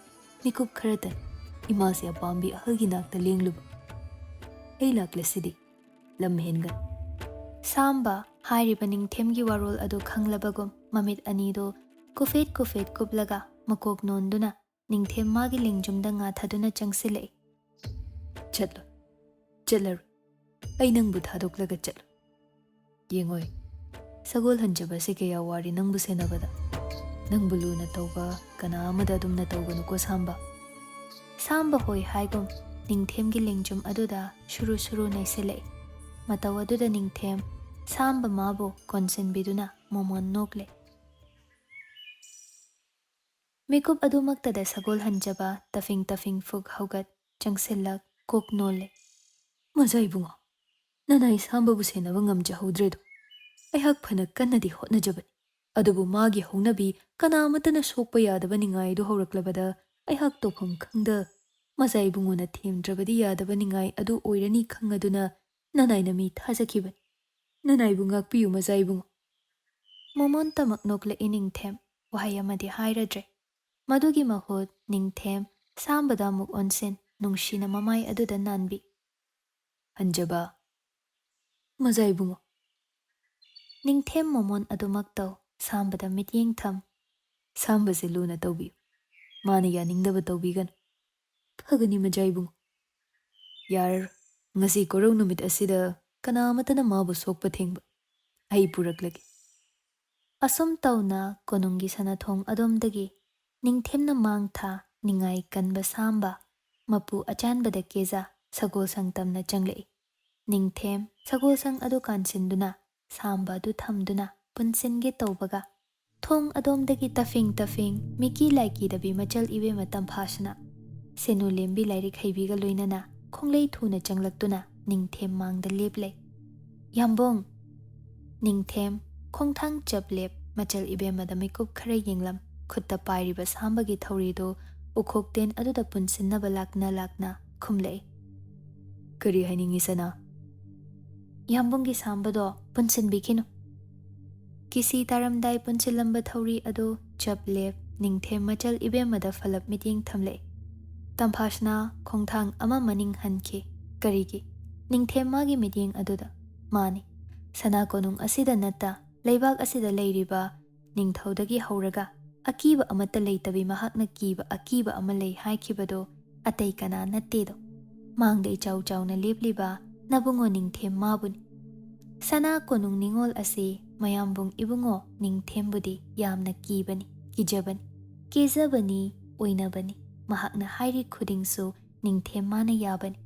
ꯃꯤꯀꯨꯞ ꯈꯔꯇꯪ ꯏꯃꯥꯁꯦ ꯑꯄꯥꯝꯕꯤ ꯑꯍꯜꯒꯤ ꯅꯥꯛꯇ ꯂꯦꯡꯂꯨꯕ꯫ ꯑꯩ ꯂꯥꯛꯂꯁꯤꯗꯤ ꯂꯝ ꯍꯦꯟꯒꯅꯤ꯫ ꯁꯥꯝꯕ ꯍꯥꯏꯔꯤꯕ ꯅꯤꯡꯊꯦꯝꯒꯤ ꯋꯥꯔꯣꯜ ꯑꯗꯨ ꯈꯪꯂꯕꯒꯨꯝ ꯃꯃꯤꯠ ꯑꯅꯤꯗꯨ ꯀꯨꯐꯦꯠ ꯀꯨꯐꯦꯠ ꯀꯨꯞꯂꯒ ꯃꯀꯣꯛ ꯅꯣꯟꯗꯨꯅ ꯅꯤꯡꯊꯦꯝ ꯃꯥꯒꯤ ꯂꯦꯡꯖꯨꯝꯗ ꯉꯥꯊꯗꯨꯅ ꯆꯪꯁꯤꯜꯂꯛꯏ꯫ ꯆꯠꯂꯣ, ꯆꯠꯂꯔꯣꯏ꯫ ꯑꯩ ꯅꯪꯕꯨ ꯊꯥꯗꯣꯛꯂꯒ ꯆꯠꯂꯣꯏ꯫ ꯌꯦꯡꯉꯣꯏ, ꯁꯒꯣꯜ ꯍꯟꯖꯕꯁꯤ ꯀꯌꯥ ꯋꯥꯔꯤ ꯅꯪꯕꯨ ꯁꯦꯟꯅꯕꯗ꯫ ꯅꯪꯕꯨ ꯂꯨꯅ ꯇꯧꯕ ꯀꯅꯥ ꯑꯃꯗ ꯑꯗꯨꯝꯅ ꯇꯧꯒꯅꯨꯀꯣ ꯁꯥꯝꯕ꯫ ꯁꯥꯝꯕ ꯍꯣꯏ ꯍꯥꯏꯒꯨꯝ ꯅꯤꯡꯊꯦꯝꯒꯤ ꯂꯦꯡꯖꯨꯝ ꯑꯗꯨꯗ ꯁꯨꯔꯨ ꯁꯨꯔꯨ ꯅꯩꯁꯤꯜꯂꯛꯏ꯫ ꯃꯇꯧ ꯑꯗꯨꯗ ꯅꯤꯡꯊꯦꯝ ꯁꯥꯝꯕ ꯃꯥꯕꯨ ꯀꯣꯟꯁꯤꯟꯕꯤꯗꯨꯅ ꯃꯣꯃꯣꯟ ꯅꯣꯛꯂꯦ꯫ ꯃꯤꯀꯨꯞ ꯑꯗꯨꯃꯛꯇꯗ ꯁꯒꯣꯜ ꯍꯟꯖꯕ ꯇꯐꯤꯡ ꯇꯐꯤꯡ ꯐꯨꯛ ꯍꯧꯒꯠ ꯆꯪꯁꯤꯜꯂꯛ ꯀꯣꯛ ꯅꯣꯜꯂꯦ꯫ ꯃꯖꯥ ꯏꯕꯨꯡꯉꯣ, ꯅꯅꯥꯏ ꯁꯥꯝꯕꯕꯨ ꯁꯦꯟꯅꯕ ꯉꯝꯖꯍꯧꯗ꯭ꯔꯦꯗꯣ꯫ ꯑꯩꯍꯥꯛ ꯐꯅ ꯀꯟꯅꯗꯤ ꯍꯣꯠꯅꯖꯕꯅꯤ, ꯑꯗꯨꯕꯨ ꯃꯥꯒꯤ ꯍꯧꯅꯕꯤ ꯀꯅꯥ ꯑꯃꯠꯇꯅ ꯁꯣꯛꯄ ꯌꯥꯗꯕ ꯅꯤꯡꯉꯥꯏ ꯑꯗꯨ ꯍꯧꯔꯛꯂꯕꯗ ꯑꯩꯍꯥꯛ ꯇꯧꯐꯝ ꯈꯪꯗ ꯃꯖꯥ ꯏꯕꯨꯡꯉꯣꯅ ꯊꯦꯝꯗ꯭ꯔꯕꯗꯤ ꯌꯥꯗꯕ ꯅꯤꯡꯉꯥꯏ ꯑꯗꯨ ꯑꯣꯏꯔꯅꯤ ꯈꯪꯉꯗꯨꯅ ꯅꯅꯥꯏꯅ ꯃꯤ ꯊꯥꯖꯈꯤꯕꯅꯤ꯫ ꯅꯅꯥꯏꯕꯨ ꯉꯥꯛꯄꯤꯌꯨ ꯃꯖꯥ ꯏꯕꯨꯡꯉꯣ꯫ ꯃꯣꯃꯣꯟ ꯇꯃꯛ ꯅꯣꯛꯂꯛꯏ ꯅꯤꯡꯊꯦꯝ꯫ ꯋꯥꯍꯩ ꯑꯃꯗꯤ ꯍꯥꯏꯔꯗ꯭ꯔꯦ꯫ ꯃꯗꯨꯒꯤ ꯃꯍꯨꯠ ꯅꯤꯡꯊꯦꯝ ꯁꯥꯝꯕꯗ ꯑꯃꯨꯛ ꯑꯣꯟꯁꯤꯟ ꯅꯨꯡꯁꯤꯅ ꯃꯃꯥꯏ ꯑꯗꯨꯗ ꯅꯥꯟꯕꯤ꯫ ꯍꯟꯖꯕ꯫ ꯃꯖꯥ ꯏꯕꯨꯡꯉꯣ꯫ ꯅꯤꯡꯊꯦꯝ ꯃꯣꯃꯣꯟ ꯑꯗꯨꯃꯛ ꯇꯧ ꯁꯥꯝꯕꯗ ꯃꯤꯠꯌꯦꯡ ꯊꯝ꯫ ꯁꯥꯝꯕꯁꯦ ꯂꯨꯅ ꯇꯧꯕꯤꯌꯨ꯫ ꯃꯥꯅ ꯌꯥꯅꯤꯡꯗꯕ ꯇꯧꯕꯤꯒꯅꯨ꯫ ꯐꯒꯅꯤ ꯃꯖꯥ ꯏꯕꯨꯡꯉꯣ꯫ ꯌꯥꯔꯔꯣꯏ꯫ ꯉꯁꯤ ꯀꯣꯔꯧ ꯅꯨꯃꯤꯠ ꯑꯁꯤꯗ ꯀꯅꯥ ꯑꯃꯠꯇꯅ ꯃꯥꯕꯨ ꯁꯣꯛꯄ ꯊꯦꯡꯕ꯫ ꯑꯩ ꯄꯨꯔꯛꯂꯒꯦ꯫ ꯑꯁꯨꯝ ꯇꯧꯅ ꯀꯣꯅꯨꯡꯒꯤ ꯁꯅꯥꯊꯣꯡ ꯑꯗꯣꯝꯗꯒꯤ ꯅꯤꯡꯊꯦꯝꯅ ꯃꯥꯡ ꯊꯥ ꯅꯤꯡꯉꯥꯏ ꯀꯟꯕ ꯁꯥꯝꯕ ꯃꯄꯨ ꯑꯆꯥꯟꯕꯗ ꯀꯦꯖꯥ ꯁꯒꯣꯜꯁꯪ ꯇꯝꯅ ꯆꯪꯂꯛꯏ꯫ ꯅꯤꯡꯊꯦꯝ ꯁꯒꯣꯜꯁꯪ ꯑꯗꯨ ꯀꯥꯟꯁꯤꯟꯗꯨꯅ ꯁꯥꯝꯕ ꯑꯗꯨ ꯊꯝꯗꯨꯅ ꯄꯨꯟꯁꯤꯟꯒꯦ ꯇꯧꯕꯒ ꯊꯣꯡ ꯑꯗꯣꯝꯗꯒꯤ ꯇꯐꯤꯡ ꯇꯐꯤꯡ ꯃꯤꯀꯤ ꯂꯥꯏꯀꯤꯗꯕꯤ ꯃꯆꯜ ꯏꯕꯦꯝꯃ ꯇꯝꯐꯥꯁꯅ ꯁꯦꯅꯨ ꯂꯦꯝꯕꯤ ꯂꯥꯏꯔꯤꯛ ꯍꯩꯕꯤꯒ ꯂꯣꯏꯅꯅ ꯈꯣꯡꯂꯩ ꯊꯨꯅ ꯆꯪꯂꯛꯇꯨꯅ ꯅꯤꯡꯊꯦꯝ ꯃꯥꯡꯗ ꯂꯦꯞꯂꯦ꯫ ꯌꯥꯝꯕꯨꯡ! ꯅꯤꯡꯊꯦꯝ ꯈꯣꯡꯊꯥꯡ ꯆꯞ ꯂꯦꯞ ꯃꯆꯜ ꯏꯕꯦꯝꯃꯗ ꯃꯤꯀꯨꯞ ꯈꯔ ꯌꯦꯡꯂꯝ ꯈꯨꯠꯇ ꯄꯥꯏꯔꯤꯕ ꯁꯥꯝꯕꯒꯤ ꯊꯧꯔꯤꯗꯨ ꯎꯈꯣꯛꯇꯦꯟ ꯑꯗꯨꯗ ꯄꯨꯟꯁꯤꯟꯅꯕ ꯂꯥꯛꯅ ꯂꯥꯛꯅ ꯈꯨꯝꯂꯛꯏ꯫ ꯀꯔꯤ ꯍꯥꯏꯅꯤꯡꯉꯤ ꯁꯅꯥ? ꯌꯥꯝꯕꯨꯡꯒꯤ ꯁꯥꯝꯕꯗꯣ ꯄꯨꯟꯁꯤꯟꯕꯤꯈꯤꯅꯨ꯫ ꯀꯤꯁꯤ ꯇꯥꯔꯝꯗꯥꯏ ꯄꯨꯟꯁꯤꯜꯂꯝꯕ ꯊꯧꯔꯤ ꯑꯗꯨ ꯆꯞ ꯂꯦꯞ ꯅꯤꯡꯊꯦꯝ ꯃꯆꯜ ꯏꯕꯦꯝꯃꯗ ꯐꯂꯞ ꯃꯤꯠꯌꯦꯡ ꯊꯝꯂꯛꯏ꯫ ꯇꯝꯐꯥꯁꯅꯥ ꯈꯣꯡꯊꯥꯡ ꯑꯃ ꯃꯅꯤꯡ ꯍꯟꯈꯤ꯫ ꯀꯔꯤꯒꯤ? ꯅꯤꯡꯊꯦꯝ ꯃꯥꯒꯤ ꯃꯤꯠꯌꯦꯡ ꯑꯗꯨꯗ꯫ ꯃꯥꯅꯤ, ꯁꯅꯥ ꯀꯣꯅꯨꯡ ꯑꯁꯤꯗ ꯅꯠꯇ ꯂꯩꯕꯥꯛ ꯑꯁꯤꯗ ꯂꯩꯔꯤꯕ ꯅꯤꯡꯊꯧꯗꯒꯤ ꯍꯧꯔꯒ ꯑꯀꯤꯕ ꯑꯃꯠꯇ ꯂꯩꯇꯕꯤ ꯃꯍꯥꯛꯅ ꯀꯤꯕ ꯑꯀꯤꯕ ꯑꯃ ꯂꯩ ꯍꯥꯏꯈꯤꯕꯗꯨ ꯑꯇꯩ ꯀꯅꯥ ꯅꯠꯇꯦꯗꯣ꯫ ꯃꯥꯡꯗ ꯏꯆꯥꯎ ꯆꯥꯎꯅ ꯂꯦꯞꯂꯤꯕ ꯅꯕꯨꯡꯉꯣ ꯅꯤꯡꯊꯦꯝ ꯃꯥꯕꯨꯅꯤ꯫ ꯁꯅꯥ ꯀꯣꯅꯨꯡ ꯅꯤꯉꯣꯜ ꯑꯁꯤ ꯃꯌꯥꯝꯕꯨꯡ ꯏꯕꯨꯡꯉꯣ ꯅꯤꯡꯊꯦꯝꯕꯨꯗꯤ ꯌꯥꯝꯅ ꯀꯤꯕꯅꯤ꯫ ꯀꯤꯖꯕꯅꯤ, ꯀꯦꯖꯕꯅꯤ, ꯑꯣꯏꯅꯕꯅꯤ꯫ ꯃꯍꯥꯛꯅ ꯍꯥꯏꯔꯤ ꯈꯨꯗꯤꯡꯁꯨ ꯅꯤꯡꯊꯦꯝ ꯃꯥꯅ ꯌꯥꯕꯅꯤ꯫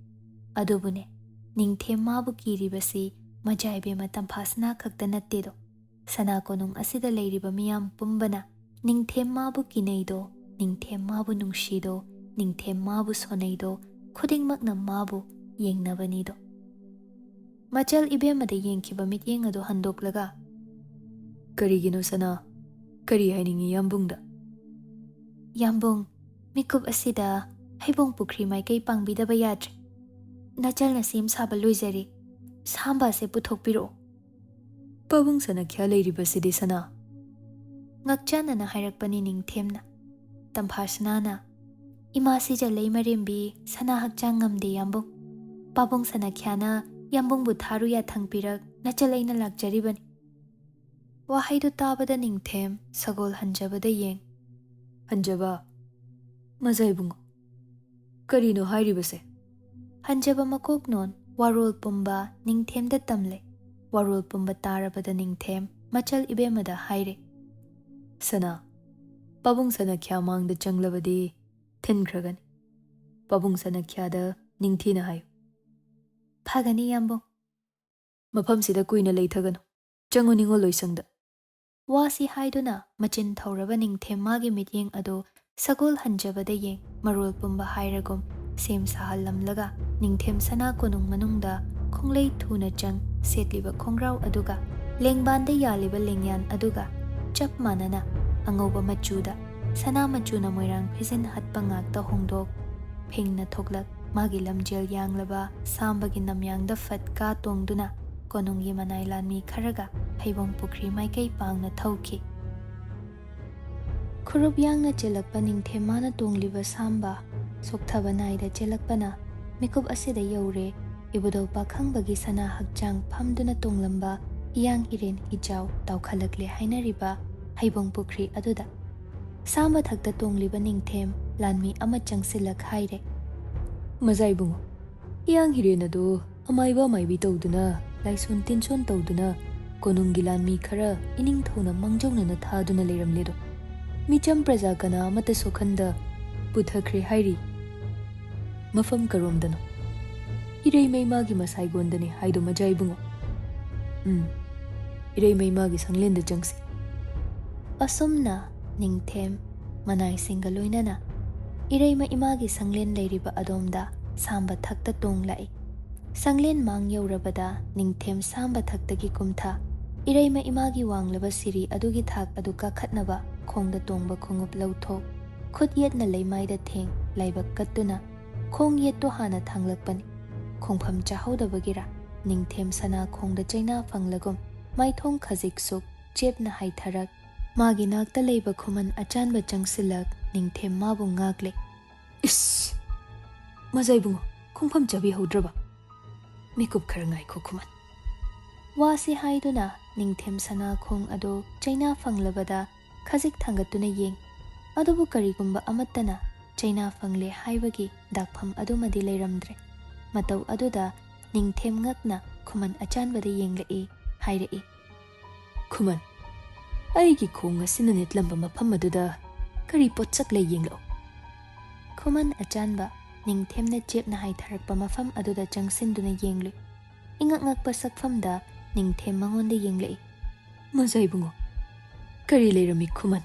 ꯑꯗꯨꯕꯨꯅꯦ, ꯅꯤꯡꯊꯦꯝ ꯃꯥꯕꯨ ꯀꯤꯔꯤꯕꯁꯤ ꯃꯖꯥꯏꯕꯦꯝꯃ ꯇꯝꯐꯥꯁꯅꯥ ꯈꯛꯇ ꯅꯠꯇꯦꯗꯣ꯫ ꯁꯅꯥ ꯀꯣꯅꯨꯡ ꯑꯁꯤꯗ ꯂꯩꯔꯤꯕ ꯃꯤꯌꯥꯝ ꯄꯨꯝꯕꯅ ꯅꯤꯡꯊꯦꯝ ꯃꯥꯕꯨ ꯀꯤꯅꯩꯗꯣ, ꯅꯤꯡꯊꯦꯝ ꯃꯥꯕꯨ ꯅꯨꯡꯁꯤꯗꯣ, ꯅꯤꯡꯊꯦꯝ ꯃꯥꯕꯨ ꯁꯣꯟꯅꯩꯗꯣ, ꯈꯨꯗꯤꯡꯃꯛꯅ ꯃꯥꯕꯨ ꯌꯦꯡꯅꯕꯅꯤꯗꯣ꯫ ꯃꯆꯜ ꯏꯕꯦꯝꯃꯗ ꯌꯦꯡꯈꯤꯕ ꯃꯤꯠꯌꯦꯡ ꯑꯗꯨ ꯍꯟꯗꯣꯛꯂꯒ, "ꯀꯔꯤꯒꯤꯅꯣ ꯁꯅꯥ? ꯀꯔꯤ ꯍꯥꯏꯅꯤꯡꯉꯤ ꯌꯥꯝꯕꯨꯡꯗ?" "ꯌꯥꯝꯕꯨꯡ, ꯃꯤꯀꯨꯞ ꯑꯁꯤꯗ ꯍꯩꯕꯣꯡ ꯄꯨꯈ꯭ꯔꯤ ꯃꯥꯏꯀꯩ ꯄꯥꯡꯕꯤꯗꯕ ꯌꯥꯗ꯭ꯔꯦ꯫ ꯅꯆꯜꯅ ꯁꯦꯝ ꯁꯥꯕ ꯂꯣꯏꯖꯔꯦ꯫ ꯁꯥꯝꯕ ꯑꯁꯦ ꯄꯨꯊꯣꯛꯄꯤꯔꯛꯑꯣ꯫" "ꯄꯥꯕꯨꯡ ꯁꯅꯥꯈ꯭ꯌꯥ ꯂꯩꯔꯤꯕꯁꯤꯗꯤ ꯁꯅꯥ?" ꯉꯛꯆꯥꯟꯅꯅ ꯍꯥꯏꯔꯛꯄꯅꯤ ꯅꯤꯡꯊꯦꯝꯅ꯫ ꯇꯝꯐꯥꯁꯅꯥꯅ, "ꯏꯃꯥ ꯁꯤꯖ ꯂꯩꯃꯔꯦꯝꯕꯤ ꯁꯅꯥ ꯍꯛꯆꯥꯡ ꯉꯝꯗꯦ ꯌꯥꯝꯕꯨꯡ꯫ ꯄꯥꯕꯨꯡ ꯁꯅꯥꯈ꯭ꯌꯥꯅ ꯌꯥꯝꯕꯨꯡꯕꯨ ꯊꯥꯔꯨ ꯌꯥꯊꯪ ꯄꯤꯔꯛ ꯅꯆꯜ ꯑꯩꯅ ꯂꯥꯛꯆꯔꯤꯕꯅꯤ꯫" ꯋꯥꯍꯩꯗꯨ ꯇꯥꯕꯗ ꯅꯤꯡꯊꯦꯝ ꯁꯒꯣꯜ ꯍꯟꯖꯕꯗ ꯌꯦꯡ꯫ "ꯍꯟꯖꯕ, ꯃꯖꯥ ꯏꯕꯨꯡꯉꯣ, ꯀꯔꯤꯅꯣ ꯍꯥꯏꯔꯤꯕꯁꯦ?" ꯍꯟꯖꯕ ꯃꯀꯣꯛ ꯅꯣꯟ ꯋꯥꯔꯣꯜ ꯄꯨꯝꯕ ꯅꯤꯡꯊꯦꯝꯗ ꯇꯝꯂꯦ꯫ ꯋꯥꯔꯣꯜ ꯄꯨꯝꯕ ꯇꯥꯔꯕꯗ ꯅꯤꯡꯊꯦꯝ ꯃꯆꯜ ꯏꯕꯦꯝꯃꯗ ꯍꯥꯏꯔꯦ, "ꯁꯅꯥ, ꯄꯥꯕꯨꯡ ꯁꯅꯥꯈ꯭ꯌꯥ ꯃꯥꯡꯗ ꯆꯪꯂꯕꯗꯤ ꯊꯤꯟꯈ꯭ꯔꯒꯅꯤ꯫ ꯄꯥꯕꯨꯡ ꯁꯅꯥꯈ꯭ꯌꯥꯗ ꯅꯤꯡꯊꯤꯅ ꯍꯥꯏꯌꯨ꯫" "ꯐꯒꯅꯤ ꯌꯥꯝꯕꯨꯡ꯫" "ꯃꯐꯝꯁꯤꯗ ꯀꯨꯏꯅ ꯂꯩꯊꯒꯅꯨ꯫ ꯆꯪꯉꯨ ꯅꯤꯉꯣꯜ ꯂꯣꯏꯁꯪꯗ꯫" ꯋꯥꯁꯤ ꯍꯥꯏꯗꯨꯅ ꯃꯆꯤꯟ ꯊꯧꯔꯕ ꯅꯤꯡꯊꯦꯝ ꯃꯥꯒꯤ ꯃꯤꯠꯌꯦꯡ ꯑꯗꯨ ꯁꯒꯣꯜ ꯍꯟꯖꯕꯗ ꯌꯦꯡ ꯃꯔꯣꯜ ꯄꯨꯝꯕ ꯍꯥꯏꯔꯒꯨꯝ ꯁꯦꯝ ꯁꯥꯍꯜꯂꯝꯂꯒ ꯅꯤꯡꯊꯦꯝ ꯁꯅꯥ ꯀꯣꯅꯨꯡ ꯃꯅꯨꯡꯗ ꯈꯣꯡꯂꯩ ꯊꯨꯅ ꯆꯪ ꯁꯦꯠꯂꯤꯕ ꯈꯣꯡꯒ꯭ꯔꯥꯎ ꯑꯗꯨꯒ ꯂꯦꯡꯕꯥꯟꯗ ꯌꯥꯜꯂꯤꯕ ꯂꯦꯡꯌꯥꯟ ꯑꯗꯨꯒ ꯆꯞ ꯃꯥꯟꯅꯅ ꯑꯉꯧꯕ ꯃꯆꯨꯗ ꯁꯅꯥ ꯃꯆꯨꯅ ꯃꯣꯏꯔꯥꯡ ꯐꯤꯖꯤꯟ ꯍꯠꯄ ꯉꯥꯛꯇ ꯍꯣꯡꯗꯣꯛ ꯐꯤꯡꯅ ꯊꯣꯛꯂꯛ ꯃꯥꯒꯤ ꯂꯝꯖꯦꯜ ꯌꯥꯡꯂꯕ ꯁꯥꯝꯕꯒꯤ ꯅꯝꯌꯥꯡꯗ ꯐꯠ ꯀꯥ ꯇꯣꯡꯗꯨꯅ ꯀꯣꯅꯨꯡꯒꯤ ꯃꯅꯥꯏ ꯂꯥꯟꯃꯤ ꯈꯔꯒ ꯍꯩꯕꯣꯡ ꯄꯨꯈ꯭ꯔꯤ ꯃꯥꯏꯀꯩ ꯄꯥꯡꯅ ꯊꯧꯈꯤ꯫ ꯈꯨꯔꯨꯞ ꯌꯥꯡꯅ ꯆꯦꯜꯂꯛꯄ ꯅꯤꯡꯊꯦꯝ ꯃꯥꯅ ꯇꯣꯡꯂꯤꯕ ꯁꯥꯝꯕ ꯁꯣꯛꯊꯕ ꯅꯥꯏꯗ ꯆꯦꯜꯂꯛꯄꯅ ꯃꯤꯀꯨꯞ ꯑꯁꯤꯗ ꯌꯧꯔꯦ꯫ ꯏꯕꯨꯙꯧ ꯄꯥꯈꯪꯕꯒꯤ ꯁꯅꯥ ꯍꯛꯆꯥꯡ ꯐꯝꯗꯨꯅ ꯇꯣꯡꯂꯝꯕ ꯍꯤꯌꯥꯡ ꯍꯤꯔꯦꯟ ꯍꯤꯖꯥꯎ ꯇꯥꯎꯈꯠꯂꯛꯂꯦ ꯍꯥꯏꯅꯔꯤꯕ ꯍꯩꯕꯣꯡ ꯄꯨꯈ꯭ꯔꯤ ꯑꯗꯨꯗ꯫ ꯁꯥ ꯃꯊꯛꯇ ꯇꯣꯡꯂꯤꯕ ꯅꯤꯡꯊꯦꯝ ꯂꯥꯟꯃꯤ ꯑꯃ ꯆꯪꯁꯤꯜꯂꯛ ꯍꯥꯏꯔꯦ, "ꯃꯖꯥ ꯏꯕꯨꯡꯉꯣ, ꯍꯤꯌꯥꯡ ꯍꯤꯔꯦꯟ ꯑꯗꯨ ꯑꯃꯥꯏꯕ ꯑꯃꯥꯏꯕꯤ ꯇꯧꯗꯨꯅ, ꯂꯥꯏꯁꯣꯟ ꯇꯤꯟꯁꯣꯟ ꯇꯧꯗꯨꯅ, ꯀꯣꯅꯨꯡꯒꯤ ꯂꯥꯟꯃꯤ ꯈꯔ ꯏꯅꯤꯡꯊꯧꯅ ꯃꯥꯡꯖꯧꯅꯅ ꯊꯥꯗꯨꯅ ꯂꯩꯔꯝꯂꯦꯗꯣ꯫ ꯃꯤꯆꯝ ꯄ꯭ꯔꯖꯥ ꯀꯅꯥ ꯑꯃꯠꯇ ꯁꯣꯛꯍꯟꯗ ꯄꯨꯊꯈ꯭ꯔꯦ ꯍꯥꯏꯔꯤ꯫ ꯃꯐꯝ ꯀꯔꯣꯝꯗꯅꯣ? ꯏꯔꯩꯃ ꯏꯃꯥꯒꯤ ꯃꯁꯥꯏꯒꯣꯟꯗꯅꯤ ꯍꯥꯏꯗꯣ ꯃꯖꯥ ꯏꯕꯨꯡꯉꯣ꯫ ꯎꯝ, ꯏꯔꯩꯃ ꯏꯃꯥꯒꯤ ꯁꯪꯂꯦꯟꯗ ꯆꯪꯁꯤ꯫ ꯑꯁꯨꯝꯅ ꯅꯤꯡꯊꯦꯝ ꯃꯅꯥꯏꯁꯤꯡꯒ ꯂꯣꯏꯅꯅ ꯏꯔꯩꯃ ꯏꯃꯥꯒꯤ ꯁꯪꯂꯦꯟ ꯂꯩꯔꯤꯕ ꯑꯗꯣꯝꯗ ꯁꯥꯝꯕ ꯊꯛꯇ ꯇꯣꯡꯂꯛꯏ꯫ ꯁꯪꯂꯦꯟ ꯃꯥꯡ ꯌꯧꯔꯕꯗ ꯅꯤꯡꯊꯦꯝ ꯁꯥꯝꯕ ꯊꯛꯇꯒꯤ ꯀꯨꯝꯊ ꯏꯔꯩꯃ ꯏꯃꯥꯒꯤ ꯋꯥꯡꯂꯕ ꯁꯤꯔꯤ ꯑꯗꯨꯒꯤ ꯊꯥꯛ ꯑꯗꯨ ꯀꯥꯈꯠꯅꯕ ꯈꯣꯡꯗ ꯇꯣꯡꯕ ꯈꯣꯡꯎꯞ ꯂꯧꯊꯣꯛ, ꯈꯨꯠ ꯌꯦꯠꯅ ꯂꯩꯃꯥꯏꯗ ꯊꯦꯡ ꯂꯥꯏꯕꯛ ꯀꯠꯇꯨꯅ ꯈꯣꯡ ꯌꯦꯠꯇꯨ ꯍꯥꯟꯅ ꯊꯥꯡꯂꯛꯄꯅꯤ꯫ ꯈꯣꯡꯐꯝ ꯆꯥꯍꯧꯗꯕꯒꯤꯔꯥ ꯅꯤꯡꯊꯦꯝ ꯁꯅꯥ ꯈꯣꯡꯗ ꯆꯩꯅꯥ ꯐꯪꯂꯒꯨꯝ ꯃꯥꯏꯊꯣꯡ ꯈꯖꯤꯛ ꯁꯨꯛ ꯆꯦꯞꯅ ꯍꯥꯏꯊꯔꯛ꯫ ꯃꯥꯒꯤ ꯅꯥꯛꯇ ꯂꯩꯕ ꯈꯨꯃꯟ ꯑꯆꯥꯟꯕ ꯆꯪꯁꯤꯜꯂꯛ ꯅꯤꯡꯊꯦꯝ ꯃꯥꯕꯨ ꯉꯥꯛꯂꯦ꯫ ꯏꯁ! ꯃꯖꯥ ꯏꯕꯨꯡꯉꯣ, ꯈꯣꯡꯐꯝ ꯆꯥꯕꯤꯍꯧꯗ꯭ꯔꯕ? ꯃꯤꯀꯨꯞ ꯈꯔ ꯉꯥꯏꯈꯣ ꯈꯨꯃꯟ꯫ ꯋꯥꯁꯤ ꯍꯥꯏꯗꯨꯅ ꯅꯤꯡꯊꯦꯝ ꯁꯅꯥ ꯈꯣꯡ ꯑꯗꯨ ꯆꯩꯅꯥ ꯐꯪꯂꯕꯗ ꯈꯖꯤꯛ ꯊꯥꯡꯒꯠꯇꯨꯅ ꯌꯦꯡ꯫ ꯑꯗꯨꯕꯨ ꯀꯔꯤꯒꯨꯝꯕ ꯑꯃꯠꯇꯅ ꯆꯩꯅꯥ ꯐꯪꯂꯦ ꯍꯥꯏꯕꯒꯤ ꯗꯥꯛꯐꯝ ꯑꯗꯨꯃꯗꯤ ꯂꯩꯔꯝꯗ꯭ꯔꯦ꯫ ꯃꯇꯧ ꯑꯗꯨꯗ ꯅꯤꯡꯊꯦꯝ ꯉꯛꯅ ꯈꯨꯃꯟ ꯑꯆꯥꯟꯕꯗ ꯌꯦꯡꯂꯛꯏ ꯍꯥꯏꯔꯛꯏ꯫ ꯈꯨꯃꯟ, ꯑꯩꯒꯤ ꯈꯣꯡ ꯑꯁꯤꯅ ꯅꯦꯠꯂꯝꯕ ꯃꯐꯝ ꯑꯗꯨꯗ ꯀꯔꯤ ꯄꯣꯠꯁꯛ ꯂꯩ ꯌꯦꯡꯂꯛꯎ꯫ ꯈꯨꯃꯟ ꯑꯆꯥꯟꯕ ꯅꯤꯡꯊꯦꯝꯅ ꯆꯦꯞꯅ ꯍꯥꯏꯊꯔꯛꯄ ꯃꯐꯝ ꯑꯗꯨꯗ ꯆꯪꯁꯤꯟꯗꯨꯅ ꯌꯦꯡꯂꯨꯏ꯫ ꯏꯉꯛ ꯉꯛꯄ ꯁꯛꯐꯝꯗ ꯅꯤꯡꯊꯦꯝ ꯃꯉꯣꯟꯗ ꯌꯦꯡꯂꯛꯏ꯫ ꯃꯖꯥ ꯏꯕꯨꯡꯉꯣ, ꯀꯔꯤ ꯂꯩꯔꯝꯃꯤ ꯈꯨꯃꯟ?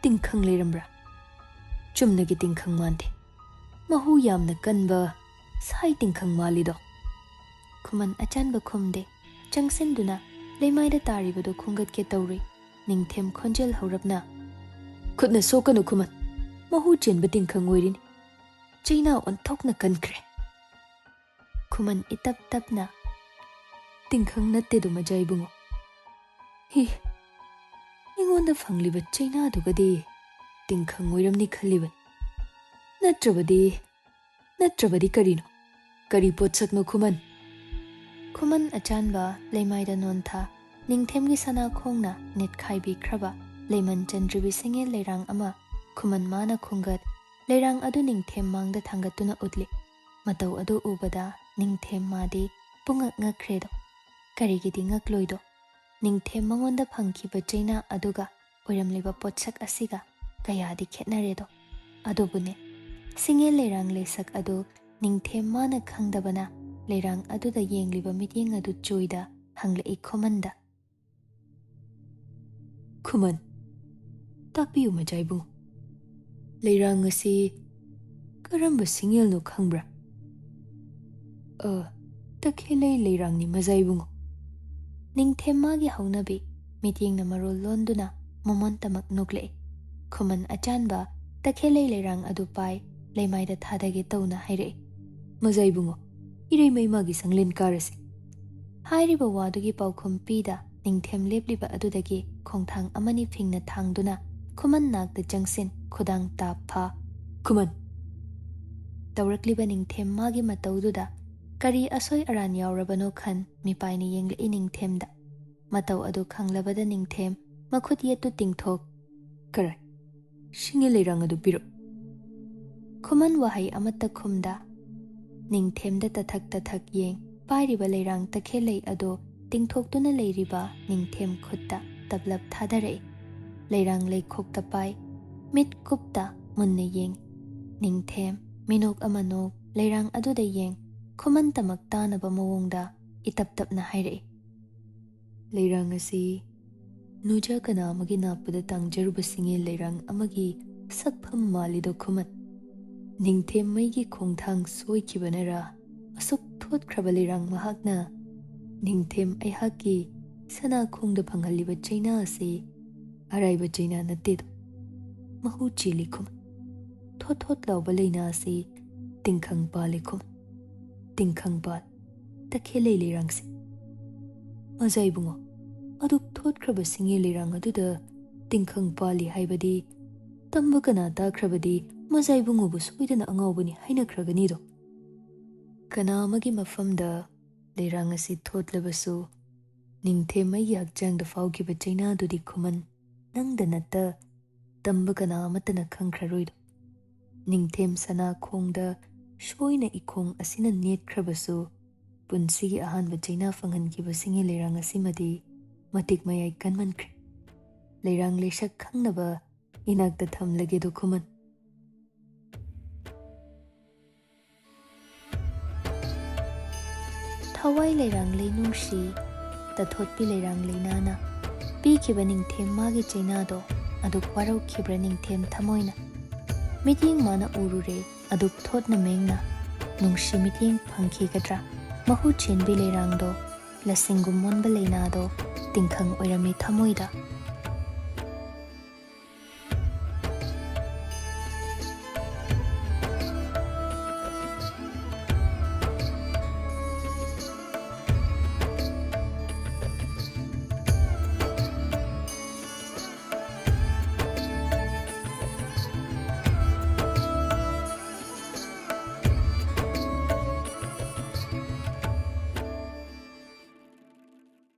ꯇꯤꯡꯈꯪ ꯂꯩꯔꯝꯕ꯭ꯔꯥ? ꯆꯨꯝꯅꯒꯤ ꯇꯤꯡꯈꯪ ꯃꯥꯟꯗꯦ꯫ ꯃꯍꯨ ꯌꯥꯝꯅ ꯀꯟꯕ ꯁꯥꯏ ꯇꯤꯡꯈꯪ ꯃꯥꯜꯂꯤꯗꯣ꯫ ꯈꯨꯃꯟ ꯑꯆꯥꯟꯕ ꯈꯨꯝꯗꯦ꯫ ꯆꯪꯁꯤꯟꯗꯨꯅ ꯂꯩꯃꯥꯏꯗ ꯇꯥꯔꯤꯕꯗꯨ ꯈꯣꯝꯒꯠꯀꯦ ꯇꯧꯔꯤ꯫ ꯅꯤꯡꯊꯦꯝ ꯈꯣꯟꯖꯦꯜ ꯍꯧꯔꯞꯅ, "ꯈꯨꯠꯅ ꯁꯣꯛꯀꯅꯨ ꯈꯨꯃꯟ, ꯃꯍꯨ ꯆꯦꯟꯕ ꯇꯤꯡꯈꯪ ꯑꯣꯏꯔꯤꯅꯤ꯫ ꯆꯩꯅꯥ ꯑꯣꯟꯊꯣꯛꯅ ꯀꯟꯈ꯭ꯔꯦ"꯫ ꯈꯨꯃꯟ ꯏꯇꯞ ꯇꯞꯅ, "ꯇꯤꯡꯈꯪ ꯅꯠꯇꯦꯗꯣ ꯃꯖꯥ ꯏꯕꯨꯡꯉꯣ꯫ ꯍꯤ, ꯑꯩꯉꯣꯟꯗ ꯐꯪꯂꯤꯕ ꯆꯩꯅꯥꯗꯨꯒꯗꯤ ꯇꯤꯡꯈꯪ ꯑꯣꯏꯔꯝꯅꯤ ꯈꯜꯂꯤꯕꯅꯤ꯫ ꯅꯠꯇ꯭ꯔꯕꯗꯤ, ꯅꯠꯇ꯭ꯔꯕꯗꯤ ꯀꯔꯤꯅꯣ? ꯀꯔꯤ ꯄꯣꯠꯁꯛꯅꯣ ꯈꯨꯃꯟ?" ꯈꯨꯃꯟ ꯑꯆꯥꯟꯕ ꯂꯩꯃꯥꯏꯗ ꯅꯣꯟꯊ, ꯅꯤꯡꯊꯦꯝꯒꯤ ꯁꯅꯥ ꯈꯣꯡꯅ ꯅꯦꯠꯈꯥꯏꯕꯤꯈ꯭ꯔꯕ ꯂꯩꯃꯟ ꯆꯟꯗ꯭ꯔꯤꯕꯤ ꯁꯦꯡꯉꯦꯜ ꯂꯩꯔꯥꯡ ꯑꯃ ꯈꯨꯃꯟ ꯃꯥꯅ ꯈꯨꯡꯒꯠ, ꯂꯩꯔꯥꯡ ꯑꯗꯨ ꯅꯤꯡꯊꯦꯝ ꯃꯥꯡꯗ ꯊꯥꯡꯒꯠꯇꯨꯅ ꯎꯠꯂꯤ꯫ ꯃꯇꯧ ꯑꯗꯨ ꯎꯕꯗ ꯅꯤꯡꯊꯦꯝ ꯃꯥꯗꯤ ꯄꯨꯡꯉꯛ ꯉꯛꯈ꯭ꯔꯦꯗꯣ꯫ ꯀꯔꯤꯒꯤꯗꯤ ꯉꯛꯂꯣꯏꯗꯣ? ꯅꯤꯡꯊꯦꯝ ꯃꯉꯣꯟꯗ ꯐꯪꯈꯤꯕ ꯆꯩꯅꯥ ꯑꯗꯨꯒ ꯑꯣꯏꯔꯝꯂꯤꯕ ꯄꯣꯠꯁꯛ ꯑꯁꯤꯒ ꯀꯌꯥꯗꯤ ꯈꯦꯠꯅꯔꯦꯗꯣ꯫ ꯑꯗꯨꯕꯨꯅꯦ, ꯁꯤꯡꯉꯦꯜ ꯂꯩꯔꯥꯡ ꯂꯩꯁꯛ ꯑꯗꯨ ꯅꯤꯡꯊꯦꯝ ꯃꯥꯅ ꯈꯪꯗꯕꯅ ꯂꯩꯔꯥꯡ ꯑꯗꯨꯗ ꯌꯦꯡꯂꯤꯕ ꯃꯤꯠꯌꯦꯡ ꯑꯗꯨ ꯆꯨꯏꯗ ꯍꯪꯂꯛꯏ ꯈꯨꯃꯟꯗ꯫ ꯈꯨꯃꯟ, ꯇꯥꯛꯄꯤꯌꯨ ꯃꯖꯥ ꯏꯕꯨꯡꯉꯣ꯫ ꯂꯩꯔꯥꯡ ꯑꯁꯤ ꯀꯔꯝꯕ ꯁꯤꯡꯉꯦꯜꯅꯣ ꯈꯪꯕ꯭ꯔꯥ? ꯑ, ꯇꯈꯦꯜꯂꯩ ꯂꯩꯔꯥꯡꯅꯤ ꯃꯖꯥ ꯏꯕꯨꯡꯉꯣ꯫ ꯅꯤꯡꯊꯦꯝ ꯃꯥꯒꯤ ꯍꯧꯅꯕꯤ ꯃꯤꯠꯌꯦꯡꯅ ꯃꯔꯣꯜ ꯂꯣꯟꯗꯨꯅ ꯃꯃꯣꯟꯇꯃꯛ ꯅꯣꯛꯂꯛꯏ꯫ ꯈꯨꯃꯟ ꯑꯆꯥꯟꯕ ꯇꯈꯦꯜꯂꯩ ꯂꯩꯔꯥꯡ ꯑꯗꯨ ꯄꯥꯏ ꯂꯩꯃꯥꯏꯗ ꯊꯥꯗꯒꯦ ꯇꯧꯅ ꯍꯥꯏꯔꯛꯏ꯫ ꯃꯖꯥ ꯏꯕꯨꯡꯉꯣ, ꯏꯔꯩꯃ ꯏꯃꯥꯒꯤ ꯁꯪꯂꯦꯟ ꯀꯥꯔꯁꯤ꯫ ꯍꯥꯏꯔꯤꯕ ꯋꯥꯗꯨꯒꯤ ꯄꯥꯎꯈꯨꯝ ꯄꯤꯗ ꯅꯤꯡꯊꯦꯝ ꯂꯦꯞꯂꯤꯕ ꯑꯗꯨꯗꯒꯤ ꯈꯣꯡꯊꯥꯡ ꯑꯃꯅꯤ ꯐꯤꯡꯅ ꯊꯥꯡꯗꯨꯅ ꯈꯨꯃꯟ ꯅꯥꯛꯇ ꯆꯪꯁꯤꯟ ꯈꯨꯗꯥꯡ ꯇꯥꯞ ꯐꯥ꯫ ꯈꯨꯃꯟ! ꯇꯧꯔꯛꯂꯤꯕ ꯅꯤꯡꯊꯦꯝ ꯃꯥꯒꯤ ꯃꯇꯧꯗꯨꯗ ꯀꯔꯤ ꯑꯁꯣꯏ ꯑꯔꯥꯟ ꯌꯥꯎꯔꯕꯅꯣ ꯈꯟ ꯃꯤꯄꯥꯏꯅ ꯌꯦꯡꯂꯛꯏ ꯅꯤꯡꯊꯦꯝꯗ꯫ ꯃꯇꯧ ꯑꯗꯨ ꯈꯪꯂꯕꯗ ꯅꯤꯡꯊꯦꯝ ꯃꯈꯨꯠ ꯌꯦꯠꯇꯨ ꯇꯤꯡꯊꯣꯛ꯫ ꯀꯔꯥꯏ? ꯁꯤꯡꯉꯦꯜ ꯂꯩꯔꯥꯡ ꯑꯗꯨ ꯄꯤꯔꯛ꯫ ꯈꯨꯃꯟ ꯋꯥꯍꯩ ꯑꯃꯠꯇ ꯈꯨꯝꯗ ꯅꯤꯡꯊꯦꯝꯗ ꯇꯊꯛ ꯇꯊꯛ ꯌꯦꯡ ꯄꯥꯏꯔꯤꯕ ꯂꯩꯔꯥꯡ ꯇꯈꯦꯜꯂꯩ ꯑꯗꯨ ꯇꯤꯡꯊꯣꯛꯇꯨꯅ ꯂꯩꯔꯤꯕ ꯅꯤꯡꯊꯦꯝ ꯈꯨꯠꯇ ꯇꯞꯂꯞ ꯊꯥꯗꯔꯛꯏ꯫ ꯂꯩꯔꯥꯡ ꯂꯩꯈꯣꯛꯇ ꯄꯥꯏ, ꯃꯤꯠ ꯀꯨꯞꯇ ꯃꯨꯟꯅ ꯌꯦꯡ꯫ ꯅꯤꯡꯊꯦꯝ ꯃꯤꯅꯣꯛ ꯑꯃ ꯅꯣꯛ ꯂꯩꯔꯥꯡ ꯑꯗꯨꯗ ꯌꯦꯡ ꯈꯨꯃꯟꯇꯃꯛ ꯇꯥꯅꯕ ꯃꯑꯣꯡꯗ ꯏꯇꯞ ꯇꯞꯅ ꯍꯥꯏꯔꯛꯏ꯫ ꯂꯩꯔꯥꯡ ꯑꯁꯤ ꯅꯨꯖꯥ ꯀꯅꯥ ꯑꯃꯒꯤ ꯅꯥꯞꯄꯗ ꯇꯥꯡꯖꯔꯨꯕ ꯁꯤꯡꯉꯦꯜ ꯂꯩꯔꯥꯡ ꯑꯃꯒꯤ ꯁꯛꯐꯝ ꯃꯥꯜꯂꯤꯗꯣ ꯈꯨꯃꯟ꯫ ꯅꯤꯡꯊꯦꯝ ꯃꯩꯒꯤ ꯈꯣꯡꯊꯥꯡ ꯁꯣꯏꯈꯤꯕꯅꯔꯥ ꯑꯁꯨꯛ ꯊꯣꯠꯈ꯭ꯔꯕ ꯂꯩꯔꯥꯡ ꯃꯍꯥꯛꯅ ꯅꯤꯡꯊꯦꯝ ꯑꯩꯍꯥꯛꯀꯤ ꯁꯅꯥ ꯈꯣꯡꯗ ꯐꯪꯍꯜꯂꯤꯕ ꯆꯩꯅꯥ ꯑꯁꯤ ꯑꯔꯥꯏꯕ ꯆꯩꯅꯥ ꯅꯠꯇꯦꯗꯣ꯫ ꯃꯍꯨ ꯆꯦꯜꯂꯤ ꯈꯨꯃꯟ꯫ ꯊꯣꯠ ꯊꯣꯠ ꯂꯥꯎꯕ ꯂꯩꯅꯥ ꯑꯁꯤ ꯇꯤꯡꯈꯪ ꯄꯥꯜꯂꯤ ꯈꯨꯃꯟ꯫ ꯇꯤꯡꯈꯪ ꯄꯥꯜ꯫ ꯇꯈꯦꯜꯂꯩ ꯂꯩꯔꯥꯡꯁꯤ꯫ ꯃꯖꯥ ꯏꯕꯨꯡꯉꯣ, ꯑꯗꯨꯛ ꯊꯣꯠꯈ꯭ꯔꯕ ꯁꯤꯡꯉꯦꯜ ꯂꯩꯔꯥꯡ ꯑꯗꯨꯗ ꯇꯤꯡꯈꯪ ꯄꯥꯜꯂꯤ ꯍꯥꯏꯕꯗꯤ ꯇꯝꯕ ꯀꯅꯥ ꯇꯥꯈ꯭ꯔꯕꯗꯤ ꯃꯖꯥ ꯏꯕꯨꯡꯉꯣꯕꯨ ꯁꯣꯏꯗꯅ ꯑꯉꯥꯎꯕꯅꯤ ꯍꯥꯏꯅꯈ꯭ꯔꯒꯅꯤꯗꯣ꯫ ꯀꯅꯥ ꯑꯃꯒꯤ ꯃꯐꯝꯗ ꯂꯩꯔꯥꯡ ꯑꯁꯤ ꯊꯣꯠꯂꯕꯁꯨ ꯅꯤꯡꯊꯦꯝ ꯑꯩꯒꯤ ꯍꯛꯆꯥꯡꯗ ꯐꯥꯎꯈꯤꯕ ꯆꯩꯅꯥꯗꯨꯗꯤ ꯈꯨꯃꯟ ꯅꯪꯗ ꯅꯠꯇ ꯇꯝꯕ ꯀꯅꯥ ꯑꯃꯠꯇꯅ ꯈꯪꯈ꯭ꯔꯔꯣꯏꯗꯣ꯫ ꯅꯤꯡꯊꯦꯝ ꯁꯅꯥ ꯈꯣꯡꯗ ꯁꯣꯏꯅ ꯏꯈꯣꯡ ꯑꯁꯤꯅ ꯅꯦꯠꯈ꯭ꯔꯕꯁꯨ ꯄꯨꯟꯁꯤꯒꯤ ꯑꯍꯥꯟꯕ ꯆꯩꯅꯥ ꯐꯪꯍꯟꯈꯤꯕ ꯁꯤꯡꯉꯦꯜ ꯂꯩꯔꯥꯡ ꯑꯁꯤꯃꯗꯤ ꯃꯇꯤꯛ ꯃꯌꯥꯏ ꯀꯟꯃꯟꯈ꯭ꯔꯦ꯫ ꯂꯩꯔꯥꯡ ꯂꯩꯁꯛ ꯈꯪꯅꯕ ꯏꯅꯥꯛꯇ ꯊꯝꯂꯒꯦꯗꯣ ꯈꯨꯃꯟ꯫ ꯊꯋꯥꯏ ꯂꯩꯔꯥꯡꯂꯩ ꯅꯨꯡꯁꯤ, ꯇꯊꯣꯠꯄꯤ ꯂꯩꯔꯥꯡ ꯂꯩꯅꯥꯅ ꯄꯤꯈꯤꯕ ꯅꯤꯡꯊꯦꯝ ꯃꯥꯒꯤ ꯆꯩꯅꯥꯗꯣ, ꯑꯗꯨꯛ ꯋꯥꯔꯧꯈꯤꯕ꯭ꯔꯥ ꯅꯤꯡꯊꯦꯝ ꯊꯃꯣꯏꯅ꯫ ꯃꯤꯠꯌꯦꯡ ꯃꯥꯅ ꯎꯔꯨꯔꯦ, ꯑꯗꯨꯛ ꯊꯣꯠꯅ ꯃꯦꯡꯅ꯫ ꯅꯨꯡꯁꯤ ꯃꯤꯠꯌꯦꯡ ꯐꯪꯈꯤꯒꯗ꯭ꯔꯥ? ꯃꯍꯨ ꯆꯦꯟꯕꯤ ꯂꯩꯔꯥꯡꯗꯣ, ꯂꯁꯤꯡꯒꯨꯝ ꯃꯣꯟꯕ ꯂꯩꯅꯥꯗꯣ, ꯇꯤꯡꯈꯪ ꯑꯣꯏꯔꯝꯃꯤ ꯊꯃꯣꯏꯗ꯫